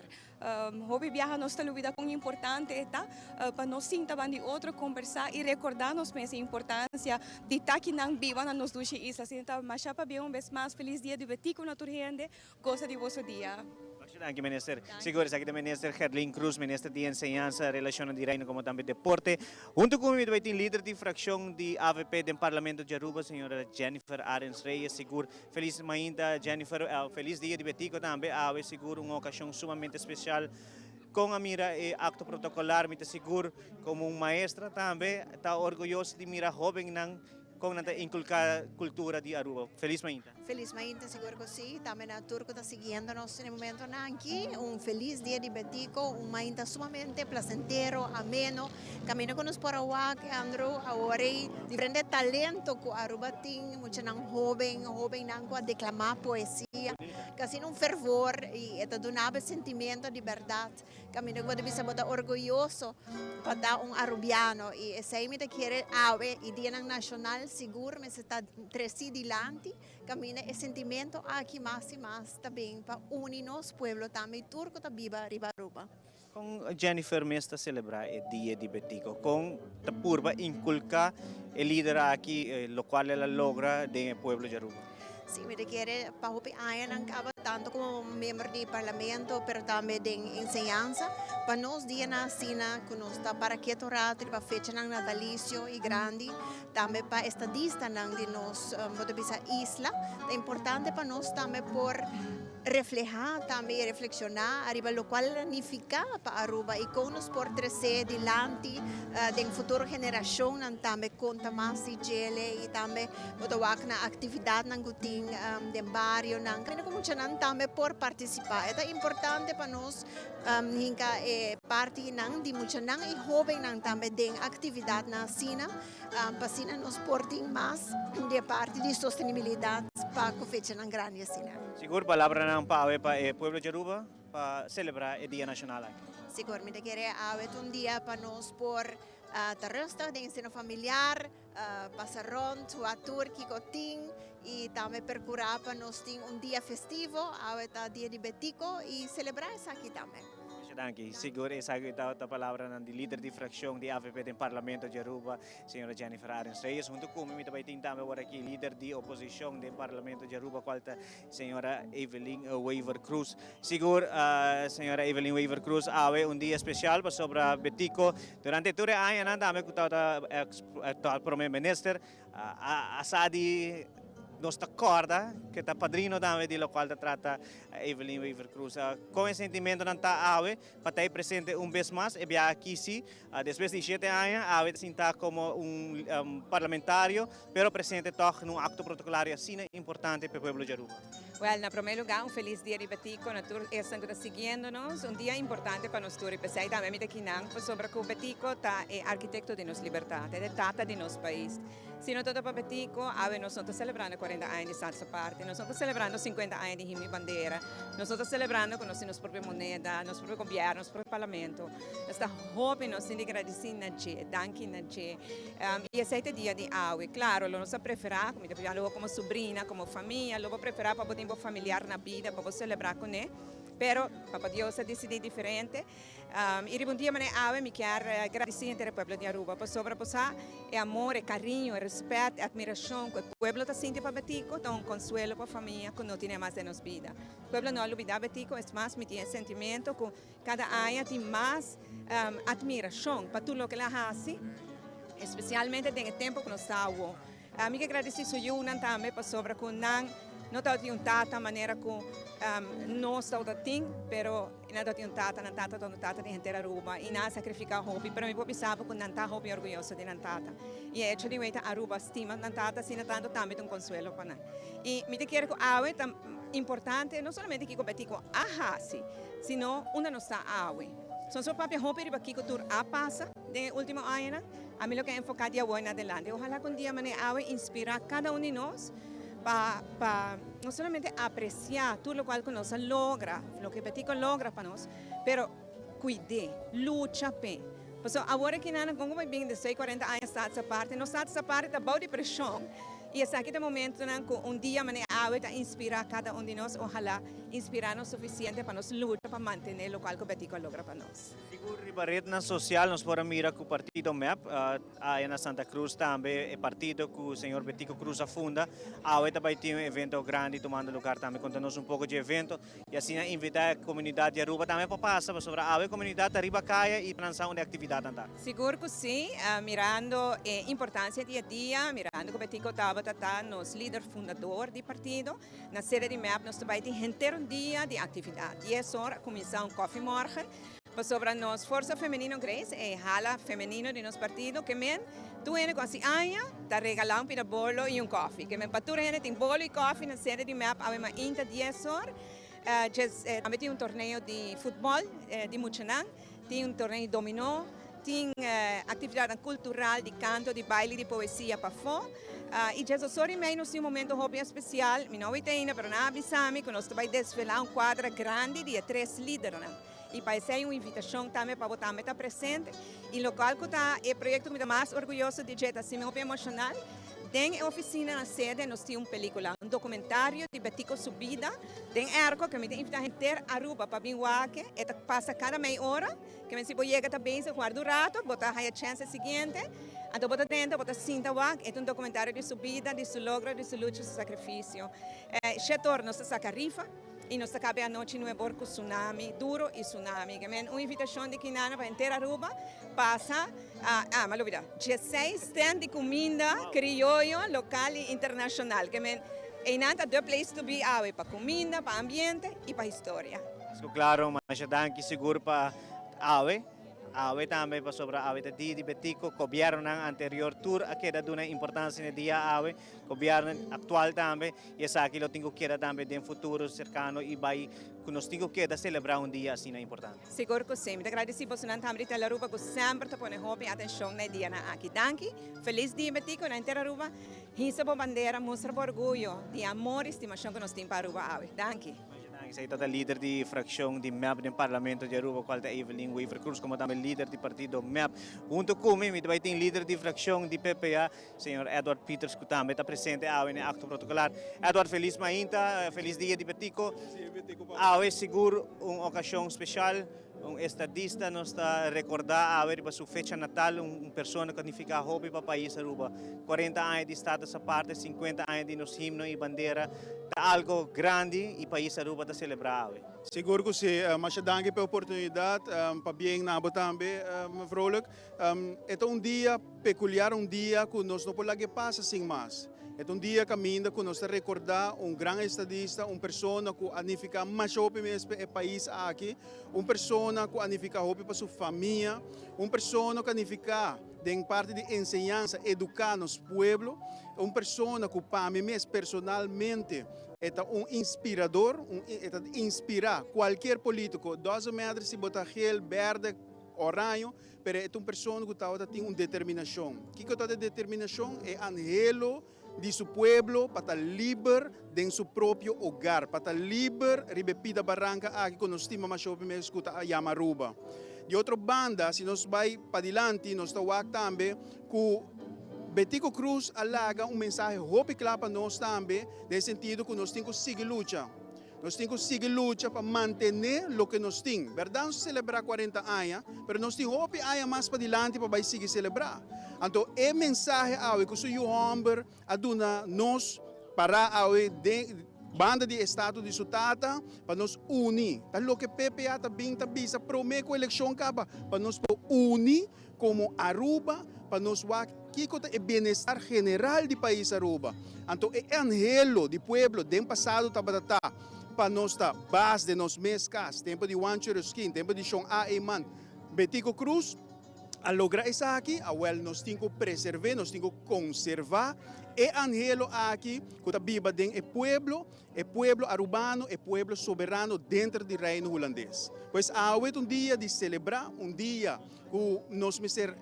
Hopi biaha nos ta lubida con importante e ta pa nos sinta ban di otro, conversa y recorda nos mes e importancia di ta kinan biba na nos dushi isla. Asina ta masha pabia un bes mas feliz dia di Betico na tur hende. Goza di boso dia. Masha danki Minister. Sigur esaki ta Minister Gerlien Croes, Minister di Enseñansa, Relacionnan di Reino como tambe Deporte. Hunto cu mi ta bay tin lider di fraccion di avp den Parlamento di Aruba, señora Jennifer Arends Reyes. Sigur Felis mainta Jennifer, felis dia di Betico tambe, awe sigur un ocasion sumamente special con a mira e acto protocolar, mi ta sigur como un maestra tambe ta orguyoso di mira hobennan con nan ta inculca cultura di Aruba. Felis mainta. Felis mainta, sigur cu si, tambe na tur cu ta siguiendo nos na e momentonan aki, un felis dia di Betico, un mainta sumamente placentero, ameno. Caminda cu nos por a wak, Andrew, awor ei diferente talento cu Aruba tin, muchanan hoben, hobennan cu a declama poesia, casi un fervor y e ta duna bo e sentimento di berdad. Caminda cu bo ta bisa bo ta orguyoso pa ta un Arubiano y esey mi ta kere awe y dianan nacional sigur mester ta treci dilanti caminda e sentimento aki mas y mas ta bin pa uni nos pueblo tambe y tur cu ta biba riba Aruba. Kon Jennifer mes ta selebrá e Dia di Betico? Kon ta purba inkulká e lider aki lokual el a logra den e pueblo di Aruba? Sí, mi ta kere pa hopi añanan kaba tanto komo miembro di parlamento pero tambe den enseñansa pa nos dianan asina ku nos ta para keto rato riba fechanan natalisio i grandi tambe pa estadistanan di nos bo ta bisa isla ta importante pa nos tambe por Reflehá tambe i reflekshoná ariba lokual a nifiká pa Aruba i kon nos por tres'é dilanti den futuro generashonnan tambe konta mas di djele i tambe bo ta wak na aktividatnan ku tin den barionan kaminda ku muchanan tambe por partisipá. E ta importante pa nos hinka e partinan di muchanan i hóbennan tambe den aktividatnan asina. Pa asina nos por tin mas di e parti di sostenibilidad pa cu fechanan grandi asina. Sigur palabranan pa awe pa e pueblo di Aruba pa celebra e dia nacional aki. Sigur, mi ta kere awe ta un dia pa nos por ta rustig den e seno familiar, pasa rond, wak tur kico tin y tambe percura pa nos tin un dia festivo, awe ta dia di Betico y celebra esaki tambe. Masha danki. Sigur esaki ta palabranan di lider di fraccion di avp den Parlamento di Aruba, señora Jennifer Arends Reyes. Hunto cu mi, mi ta bay tin tambe awor aki lider di oposicion den Parlamento di Aruba, cual ta señora Evelyn Wever Croes. Sigur, señora Evelyn Wever Croes, awe un dia special pasobra Betico durante tur e añanan tambe cu tabata actual Prome Minister, A sa di nos ta corda cu ta padrino tambe di locual ta trata Evelyn Wever Croes. Con e sentimentonan ta awe pa ta presente un bes mas e biaha aki si despues di shete aña awe ta sinta como un parlamentario pero presente toch na un acto protocolario asina importante pa e pueblo di Aruba. Wel, na prome lugar un feliz dia riba ti con na tur esnan cu ta siguiendo nos. Un dia importante pa nos tur y pesey tambe mi ta kinan pasobra cu Betico ta e arquitecto di nos libertad, e tata di nos pais. Si no tabata pa Betico, awe nos no ta celebrando cuarenta aña di Status Aparte, nos no ta celebrando cincuenta aña di Himno y Bandera, nos no ta celebrando cu nos tin nos propio moneda, nos propio gobierno, nos propio parlamento. Nos ta hopi, nos tin di gradici na dje, danki na dje. Y esey ta e dia di awe. Claro, lo nos a prefera, mi ta papia lo como sobrina, como famia, lo bo prefera pa bo tin bo familiar na bida, pa bo celebra cune. Pero Papa Dios a dicidi diferente. Y riba un dia manera awe mi kier gradici henter e pueblo di Aruba pasobra bo sa e amor, e cariño, e respet, e admiracion cu e pueblo ta sinti pa Betico ta un consuelo pa famia cu no tine mas den nos bida. Pueblo no a lubida Betico, es mas mi tin e sentimento cu Kada aña tin mas admirashon pa tur loke el a hasi, espesialmente den e tempu ku nos ta awo. Mi ke gradisí su yunan tambe pasobra ku nan. No tabatin un tata manera ku nos tabata tin, pero nan tabatin un tata, nan tata tabata un tata di henter Aruba i nan a sakrifiká hopi, pero mi por bisa bo ku nan ta hopi orguyoso di nan tata. I e echo di wei ta Aruba stima nan tata asina tantu tambe ta un konsuelo pa nan. I mi ta kere ku awe ta importante no solamente kiko Betico a hasi, sino unda nos ta awe. So nos por papia hopi riba kiko tur a pasa den e ultimo añanan, ami lo ke enfoká di awor en adelante. Ojalá ku un dia manera awe inspirá kada un di nos pa pa no solamente apresiá tur lokual ku nos a logra, loke Betico logra pa nos, pero kuid'é, lucha p'e. Pasobra awor aki nan kon ku bai bin despues di kuarenta aña status aparte, nos status aparte ta bou di preshon i esaki ta momentonan ku un dia manera awe ta inspirá kada un di nos, ojalá inspirá nos sufisiente pa nos lucha pa mantené lokual ku Betico a logra pa nos. Sigur riba rednan sosial nos por a mira ku partido mep Aya na Santa Cruz tambe e partido cu señor Betico Croes a funda. Awe ta bay tin un evento grandi tumando lugar tambe. Conta nos un poco dje evento y asina invita e comunidad di Aruba tambe pa pasa pasobra awe e comunidad ta riba caya y nan sa unda e actividadnan ta. Sigur cu si, mirando e importancia di e dia, mirando cu Betico tabata ta nos lider fundador di partido, na sede di mep nos ta bay tin henter un dia di actividad. Dies or a cuminsa un koffiemorgen. Pasobra nos Forsa Femenino Grace, e hala femenino di nos partido, ke men tur hende ku hasi aña ta regalá un pida bolo i un kòfi. Ke men pa tur hende tin bolo i kòfi na sede di mep awe mainta dies or. Djes tambe tin un torneo di futbòl di muchanan, tin un torneo di dominó, tin aktividatnan kultural di kanto, di baile, di poesia pafó. I djes dos or i mei nos tin un momento hopi espesial, mi no a wit ainda pero nan a bisa mi ku nos ta bai desvelá un kuadra grandi di e tres lidernan. I pa esei un invitashon tambe pa bo tambe ta presente. I lokual ku ta e proyekto ku mi ta mas orguyoso di dje ta asina hopi emoshonal. Den e ofisina na sede nos tin un pelikula, un dokumentario di Betico su bida den airco ku mi ta invitá henter Aruba pa bin wak. E ta pasa kada mei ora. Ke men si bo yega ta bezig warda un rato bo ta haya chèns e siguiente. Anto bo ta dentro bo ta sinta wak. E ta un dokumentario di su bida, di su logro, di su lucha, su sakrifisio. Shetor nos ta saka rifa. I nos ta kabe anochi nuebor ku tsunami duro i tsunami. Ke men un invitashon di Kinana pa henter Aruba pasa ah m'a lubida dieseis stand di kuminda krioyo lokal i internashonal. Ke men einan ta the place to be awe pa kuminda, pa ambiente i pa historia. Esku klaro, masha danki sigur pa awe. Awe tambe pasobra awe ta dia di Betico, gobiernonan anterior tur a keda duna importancia na e dia awe. Gobierno actual tambe y esaki lo tin cu keda tambe den futuro cercano y bay cu nos tin cu keda celebra un dia asina importante. Sigur cu si. Mi ta gradeci bosonan tambe di Tele Aruba cu semper ta pone hopi atencion na e dianan aki. Danki. Feliz dia Betico na henter Aruba. Hisa bo bandera, mustra bo orguyo di amor y stimacion cu nos tin pa Aruba awe. Danki. Esei ta ta lider di fraccion di mep den Parlamento di Aruba cual ta Evelyn Wever-Croes como tambe lider di partido mep. Hunto cu mi, mi ta bay tin lider di fraccion di PPA, Señor Edward Pieters cu tambe ta presente awe na e acto protocolar. Edward, feliz mainta, feliz dia di Betico. Awe sigur un ocasion special, un estadista nos ta recorda awe riba su fecha natal, un persona cu a nifica hopi pa pais Aruba. Cuarenta aña di status aparte, cincuenta aña di nos himno y bandera, ta algo grandi y pais Aruba ta celebra awe. Sigur cu si. Masha danki pa e oportunidad. Pabien na bo tambe, Vrolijk. E ta un dia pekuliar, un dia ku nos no por laga e pasa sin mas. E ta un dia kaminda ku nos ta rekordá un gran estadista, un persona ku a nifiká masha hopi mes pa e pais aki, un persona ku a nifiká hopi pa su famia, un persona ku a nifiká den parti di enseñansa, eduká nos pueblo, un persona ku pa mi mes personalmente e ta un inspirador, e ta inspirá kualkier polítiko, doesn't matter si bo ta gel, bèrdè, Oraño, pero e ta un persona ku tabata tin un determinashon. Kiko ta e determinashon? E anhelo di su pueblo pa ta liber den su propio hogar, pa ta liber riba e pida baranka aki ku nos stima masha hopi mes ku ta yama Aruba. Di otro banda, si nos bai padilanti, nos ta wak tambe ku Betico Croes a laga un mensahe hopi kla pa nos tambe den e sentido ku nos tin ku sigui lucha. Nos tin ku sigui lucha pa mantené loke nos tin. Bèrdat nos a selebrá kuarenta aña, pero nos tin hopi aña mas padilanti pa bai sigui selebrá. Anto e mensahe awe ku su yu hòmber a duna nos pará awe den banda di e estatua di su tata pa nos uni. Ta loke PPA ta bin ta bisa promé ku elekshon kaba, pa nos por uni komo Aruba pa nos wak. Kiko ta e bienestar general di pais Aruba. Anto e anhelo di pueblo den pasado tabata ta pa nos ta baas den nos mes cas. Tempo di Juancho Eroskin, tempo di Shon A. Eman, Betico Croes a logra esaki. Awel nos tin cu preserve, nos tin cu conserva e anhelo aki cu ta biba den e pueblo, e pueblo Arubano, e pueblo soberano denter di Reino Hulandes. Pues awe ta un dia di celebra, un dia cu nos mester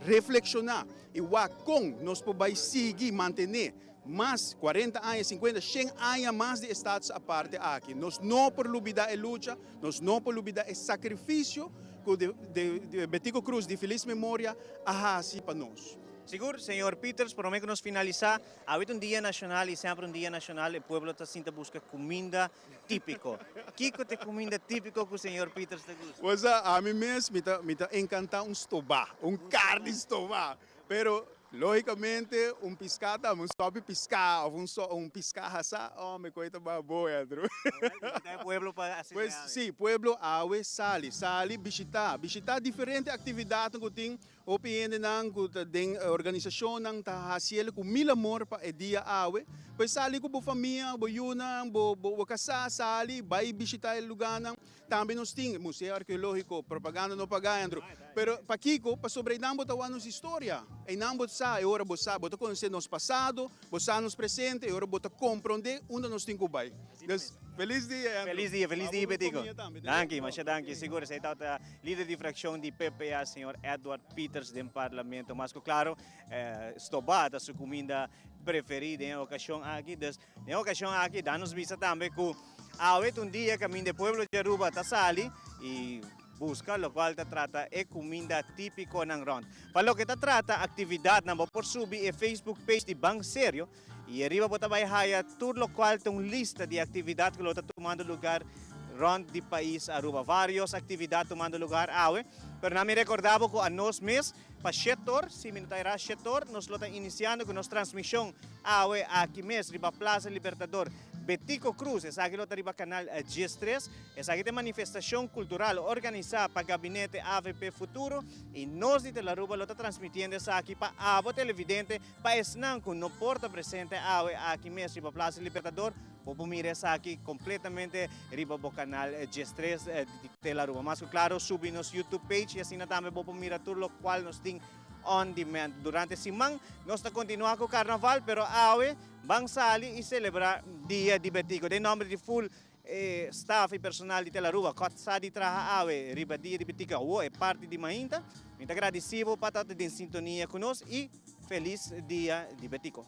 reflexiona y wak con nos por bay sigui mantene mas 40 aña, 50, 100 aña mas di Status Aparte aki. Nos no por lubida e lucha, nos no por lubida e sacrificio cu di Betico Croes di feliz memoria a haci pa nos. Sigur, señor Pieters, prome cu nos finalisa, awe un dia nacional y semper un dia nacional e pueblo ta sinta busca cuminda tipico. Kico ta e cuminda tipico cu señor Pieters ta gusta? Pues ami mes mi ta encanta un stoba, un carni stoba. Pero logicamente un pisca tambe, un sopi pisca of un pisca hasa, oh, mi coita ba boa, Andrew. E pueblo pa asisti. Pues si, pueblo awe sali, sali bishita, bishita diferente actividad cu tin, hopi hendenan cu ta den organisacionnan ta haciendo cu mil amor pa e dia awe. Pues sali cu bo famia, bo yiunan, bo casa, sali, bay bishita e lugarnan. Tambe nos tin Museo Arqueologico, propaganda no paga, Andrew. Pero pakico, pasobra einan bo ta wak nos historia. Einan bo sa, e ora bo sa, bo ta conoce nos pasado, bo sa nos presente, e ora bo ta comprende unda nos tin cu bay. Dus, feliz dia, Andrew. Feliz dia, feliz dia, Betico. Famia tambe. Danki, masha danki. Sigur, esey ta lider di fraccion di PPA, señor Edward Pieters, den parlamento. Mas claro, stoba ta su cuminda preferi den ocasion aki. Dus, den ocasion aki, laga nos bisa tambe cu awe un dia caminda e pueblo di Aruba ta sali y busca locual ta trata e cuminda tipiconan rond. Pa loke ta trata actividadnan, bo por subi e Facebook page di Ban Serio y ariba bo ta bay haya tur locual ta un lista di actividad cu lo ta tumando lugar rond di pais Aruba. Varios actividad tumando lugar awe, pero laga mi recorda bo cu anos mes pa 7'or, si mi no ta era 7'or, nos lo ta iniciando cu nos transmision awe aki mes, riba Plaza Libertador Betico Croes, esaki lo ta riba canal 13. Esaki ta manifestacion cultural organisa pa Gabinete AVP Futuro y nos di Telearuba lo ta transmitiendo esaki pa abo televidente, pa esnan cu no por ta presente awe aki mes riba Plaza Libertador, bo por mira esaki completamente riba bo canal 13 di Telearuba. Mas claro, subi nos YouTube page y asina tambe bo por mira tur locual nos tin on demand. Durante siman, nos ta continua cu carnaval, pero awe ban sali y celebra Dia di Betico. Den nomber di full staff y personal di Telearuba, cu sa di traha awe riba Dia di Betico, awo e parti di mainta. Mi ta agradecido pa ta den sintonia cu nos y feliz Dia di Betico.